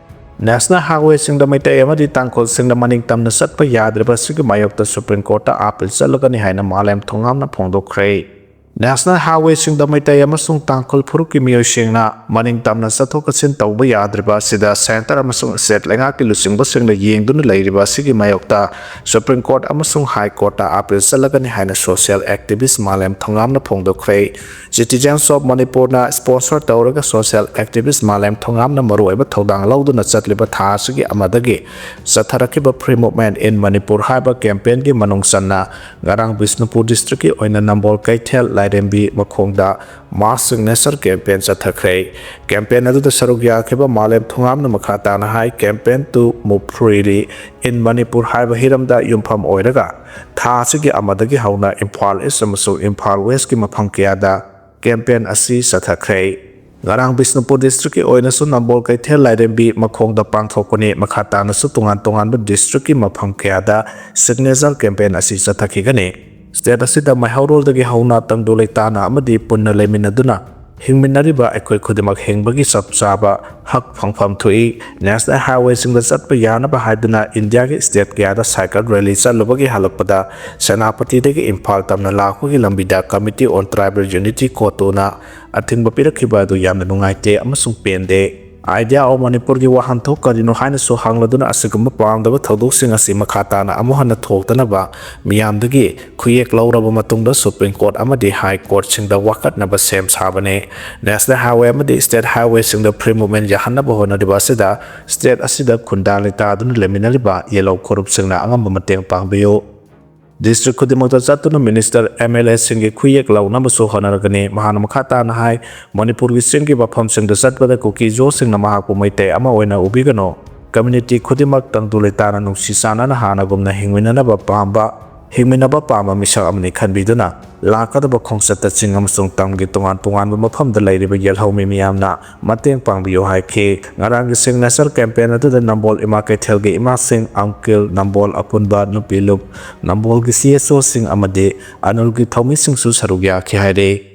ꯅꯦꯁꯅꯦꯜ ꯍꯥꯏꯋꯦꯁꯤꯡꯗ ꯃꯩꯇꯩ ꯑꯃꯗꯤ ꯇꯥꯡꯈꯨꯜꯁꯤꯡꯅ ꯃꯅꯤꯡ ꯇꯝꯅ ꯆꯠꯄ ꯌꯥꯗ꯭ꯔꯤꯕ ꯑꯁꯤꯒꯤ ꯃꯥꯌꯣꯛꯇ ꯁꯨꯄ꯭ꯔꯤꯝ ꯀꯣꯔꯠꯇ ꯑꯥꯄꯤꯜ ꯆꯠꯂꯒꯅꯤ ꯍꯥꯏꯅ ꯃꯥꯂꯦꯝ ꯊꯣꯉꯥꯝꯅ ꯐꯣꯡꯗꯣꯛꯈ꯭ꯔꯦ꯫ ꯅꯦꯁꯅꯦꯜ ꯍꯥꯏꯋꯦꯁꯤꯡꯗ ꯃꯩꯇꯩ ꯑꯃꯁꯨꯡ ꯇꯥꯡꯈꯨꯜ ꯐꯨꯔꯨꯞꯀꯤ ꯃꯤꯑꯣꯏꯁꯤꯡꯅ ꯃꯅꯤꯡ ꯇꯝꯅ ꯆꯠꯊꯣꯛ ꯆꯠꯁꯤꯟ ꯇꯧꯕ ꯌꯥꯗ꯭ꯔꯤꯕ ꯑꯁꯤꯗ ꯁꯦꯟꯇꯔ ꯑꯃꯁꯨꯡ ꯁ꯭ꯇꯦꯠ ꯂꯩꯉꯥꯛꯀꯤ ꯂꯨꯆꯤꯡꯕꯁꯤꯡꯅ ꯌꯦꯡꯗꯨꯅ ꯂꯩꯔꯤꯕ ꯑꯁꯤꯒꯤ ꯃꯥꯌꯣꯛꯇ ꯁꯨꯄ꯭ꯔꯤꯝ ꯀꯣꯔꯠ ꯑꯃꯁꯨꯡ ꯍꯥꯏ ꯀꯣꯔꯠꯇ ꯑꯥꯄꯤꯜ ꯆꯠꯂꯒꯅꯤ ꯍꯥꯏꯅ ꯁꯣꯁꯤꯌꯦꯜ ꯑꯦꯛꯇꯤꯚꯤꯁ꯭ꯠ ꯃꯥꯂꯦꯝ ꯊꯣꯉꯥꯝꯅ ꯐꯣꯡꯗꯣꯛꯈ꯭ꯔꯦ꯫ Citizens of ꯃꯅꯤꯄꯨꯔꯅ ꯁ꯭ꯄꯣꯟꯁꯔ ꯇꯧꯔꯒ ꯁꯣꯁꯤꯌꯦꯜ ꯑꯦꯛꯇꯤꯚꯤꯁ꯭ꯠ ꯃꯥꯂꯦꯝ ꯊꯣꯉꯥꯝꯅ ꯃꯔꯨꯑꯣꯏꯕ ꯊꯧꯗꯥꯡ ꯂꯧꯗꯨꯅ ꯆꯠꯂꯤꯕ ꯊꯥ ꯑꯁꯤꯒꯤ ꯑꯃꯗꯒꯤ ꯆꯠꯊꯔꯛꯈꯤꯕ Free Movement in ꯃꯅꯤꯄꯨꯔ ꯍꯥꯏꯕ ꯀꯦꯝꯄꯦꯟꯒꯤ ꯃꯅꯨꯡ ꯆꯟꯅ ꯉꯔꯥꯡ ꯕꯤꯁꯅꯨꯄꯨꯔ ꯗꯤꯁꯇ꯭ꯔꯤꯛꯀꯤ ꯑꯣꯏꯅ ꯅꯝꯕꯣꯜ ꯀꯩꯊꯦꯜ ꯂꯥꯏꯔꯦꯝꯕꯤ ꯃꯈꯣꯡꯗ mass signature campaign ꯆꯠꯊꯈ꯭ꯔꯦ꯫ ꯀꯦꯝꯄꯦꯟ ꯑꯗꯨꯗ ꯁꯔꯨꯛ ꯌꯥꯈꯤꯕ ꯃꯥꯂꯦꯝ ꯊꯣꯉꯥꯝꯅ ꯃꯈꯥ ꯇꯥꯅ ꯍꯥꯏ, campaign to move freely in Manipur ꯍꯥꯏꯕ ꯍꯤꯔꯝꯗ ꯌꯨꯝꯐꯝ ꯑꯣꯏꯔꯒ ꯊꯥ ꯑꯁꯤꯒꯤ ꯑꯃꯗꯒꯤ ꯍꯧꯅ ꯏꯝꯐꯥꯜ ꯏꯁ꯭ꯠ ꯑꯃꯁꯨꯡ ꯏꯝꯐꯥꯜ ꯋꯦꯁ꯭ꯠꯀꯤ ꯃꯐꯝ ꯀꯌꯥꯗ ꯀꯦꯝꯄꯦꯟ ꯑꯁꯤ ꯆꯠꯊꯈ꯭ꯔꯦ꯫ ꯉꯔꯥꯡ ꯕꯤꯁꯅꯨꯄꯨꯔ ꯗꯤꯁꯇ꯭ꯔꯤꯛꯀꯤ ꯑꯣꯏꯅꯁꯨ ꯅꯝꯕꯣꯜ ꯀꯩꯊꯦꯜ ꯂꯥꯏꯔꯦꯝꯕꯤ ꯃꯈꯣꯡꯗ ꯄꯥꯡꯊꯣꯛꯄꯅꯤ꯫ ꯃꯈꯥ ꯇꯥꯅꯁꯨ ꯇꯣꯉꯥꯟ ꯇꯣꯉꯥꯟꯕ ꯗꯤꯁꯇ꯭ꯔꯤꯛꯀꯤ ꯃꯐꯝ ꯀꯌꯥꯗ ꯁꯤꯒꯅꯦꯆꯔ ꯀꯦꯝꯄꯦꯟ ꯑꯁꯤ ꯆꯠꯊꯈꯤꯒꯅꯤ꯫ ꯁ꯭ꯇꯦꯠ ꯑꯁꯤꯗ ꯃꯩꯍꯧꯔꯣꯜꯗꯒꯤ ꯍꯧꯅ ꯇꯪꯗꯨ ꯂꯩꯇꯥꯅ ꯑꯃꯗꯤ ꯄꯨꯟꯅ ꯂꯩꯃꯤꯟꯅꯗꯨꯅ ꯍꯤꯡꯃꯤꯟꯅꯔꯤꯕ ꯑꯩꯈꯣꯏ ꯈꯨꯗꯤꯡꯃꯛ ꯍꯤꯡꯕꯒꯤ ꯆꯞ ꯆꯥꯕ ꯍꯛ ꯐꯪꯐꯝ ꯊꯣꯛꯏ꯫ ꯅꯦꯁꯅꯦꯜ ꯍꯥꯏꯋꯦꯁꯤꯡꯗ ꯆꯠꯄ ꯌꯥꯅꯕ ꯍꯥꯏꯗꯨꯅ ꯏꯟꯗꯤꯌꯥꯒꯤ ꯁ꯭ꯇꯦꯠ ꯀꯌꯥꯗ ꯁꯥꯏꯀꯜ ꯔꯦꯂꯤ ꯆꯠꯂꯨꯕꯒꯤ ꯍꯜꯂꯛꯄꯗ ꯁꯦꯅꯥꯄꯇꯤꯗꯒꯤ ꯏꯝꯐꯥꯜ ꯇꯝꯅ ꯂꯥꯛꯄꯒꯤ ꯂꯝꯕꯤꯗ Committee on Tribal Unity ꯀꯣꯇꯨꯅ ꯑꯊꯤꯡꯕ ꯄꯤꯔꯛꯈꯤꯕ ꯑꯗꯨ ꯌꯥꯝꯅ ꯅꯨꯡꯉꯥꯏꯇꯦ ꯑꯃꯁꯨꯡ ꯄꯦꯟꯗꯦ꯫ Idea of ꯃꯅꯤꯄꯨꯔꯒꯤ ꯋꯥꯍꯟꯊꯣꯛ ꯀꯔꯤꯅꯣ ꯍꯥꯏꯅꯁꯨ ꯍꯪꯂꯗꯨꯅ ꯑꯁꯤꯒꯨꯝꯕ ꯄꯥꯝꯗꯕ ꯊꯧꯗꯣꯛꯁꯤꯡ ꯑꯁꯤ ꯃꯈꯥ ꯇꯥꯅ ꯑꯃꯨꯛ ꯍꯟꯅ ꯊꯣꯛꯇꯅꯕ ꯃꯤꯌꯥꯝꯗꯒꯤ ꯈꯨꯌꯦꯛ ꯂꯧꯔꯕ ꯃꯇꯨꯡꯗ ꯁꯨꯄ꯭ꯔꯤꯝ ꯀꯣꯔꯠ ꯑꯃꯗꯤ ꯍꯥꯏ ꯀꯣꯔꯠꯁꯤꯡꯗ ꯋꯥꯀꯠꯅꯕ ꯁꯦꯝ ꯁꯥꯕꯅꯤ꯫ ꯅꯦꯁꯅꯦꯜ ꯍꯥꯏꯋꯦ ꯑꯃꯗꯤ ꯁ꯭ꯇꯦꯠ ꯍꯥꯏꯋꯦꯁꯤꯡꯗ ꯐ꯭ꯔꯤ ꯃꯨꯚꯃꯦꯟ ꯌꯥꯍꯟꯅꯕ ꯍꯣꯠꯅꯔꯤꯕ ꯑꯁꯤꯗ ꯁ꯭ꯇꯦꯠ ꯑꯁꯤꯗ ꯈꯨꯟꯗꯥ ꯂꯩꯇꯥꯗꯨꯅ ꯂꯩꯃꯤꯟꯅꯔꯤꯕ ꯌꯦꯜꯍꯧ ꯀꯣꯔꯨꯞꯁꯤꯡꯅ ꯑꯉꯝꯕ ꯃꯇꯦꯡ ꯄꯥꯡꯕꯤꯌꯨ꯫ ꯗꯤꯁꯇ꯭ꯔꯤꯛ ꯈꯨꯗꯤꯡꯃꯛꯇ ꯆꯠꯇꯨꯅ ꯃꯤꯅꯤꯁꯇꯔ, ꯑꯦꯝ ꯑꯦꯜ ꯑꯦꯁꯤꯡꯒꯤ ꯈꯨꯌꯦꯛ ꯂꯧꯅꯕꯁꯨ ꯍꯣꯠꯅꯔꯒꯅꯤ꯫ ꯃꯍꯥꯛꯅ ꯃꯈꯥ ꯇꯥꯅ ꯍꯥꯏ, ꯃꯅꯤꯄꯨꯔꯒꯤ ꯆꯤꯡꯒꯤ ꯃꯐꯝꯁꯤꯡꯗ ꯆꯠꯄꯗ ꯀꯨꯀꯤ-ꯖꯣꯁꯤꯡꯅ ꯃꯍꯥꯛꯄꯨ ꯃꯩꯇꯩ ꯑꯃ ꯑꯣꯏꯅ ꯎꯕꯤꯒꯅꯨ꯫ ꯀꯝꯃ꯭ꯌꯨꯅꯤꯇꯤ ꯈꯨꯗꯤꯡꯃꯛ ꯇꯪꯗꯨ ꯂꯩꯇꯥꯅ ꯅꯨꯡꯁꯤ ꯆꯥꯟꯅꯅ ꯍꯥꯟꯅꯒꯨꯝꯅ ꯍꯤꯡꯃꯤꯟꯅꯅꯕ ꯄꯥꯝꯕ, ꯍꯤꯡꯃꯤꯟꯅꯕ ꯄꯥꯝꯕ ꯃꯤꯁꯛ ꯑꯃꯅꯤ ꯈꯟꯕꯤꯗꯨꯅ ꯂꯥꯛꯀꯗꯕ ꯈꯣꯡꯆꯠꯇ ꯆꯤꯡ ꯑꯃꯁꯨꯡ ꯇꯝꯒꯤ ꯇꯣꯉꯥꯟ ꯇꯣꯉꯥꯟꯕ ꯃꯐꯝꯗ ꯂꯩꯔꯤꯕ ꯌꯦꯜꯍꯧꯃꯤ ꯃꯤꯌꯥꯝꯅ ꯃꯇꯦꯡ ꯄꯥꯡꯕꯤꯌꯨ ꯍꯥꯏꯈꯤ꯫ ꯉꯔꯥꯡꯒꯤ ꯁꯤꯒꯅꯦꯆꯔ ꯀꯦꯝꯄꯦꯟ ꯑꯗꯨꯗ ꯅꯝꯕꯣꯜ ꯏꯃꯥ ꯀꯩꯊꯦꯜꯒꯤ ꯏꯃꯥꯁꯤꯡ, ꯑꯪꯀꯜ, ꯅꯝꯕꯣꯜ ꯑꯄꯨꯟꯕ ꯅꯨꯄꯤ ꯂꯨꯞ, ꯅꯝꯕꯣꯜꯒꯤ ꯁꯤ ꯑꯦꯁ ꯑꯣꯁꯤꯡ ꯑꯃꯗꯤ ꯑꯅꯨꯜꯒꯤ ꯊꯧꯃꯤꯁꯤꯡꯁꯨ ꯁꯔꯨꯛ ꯌꯥꯈꯤ ꯍꯥꯏꯔꯤ꯫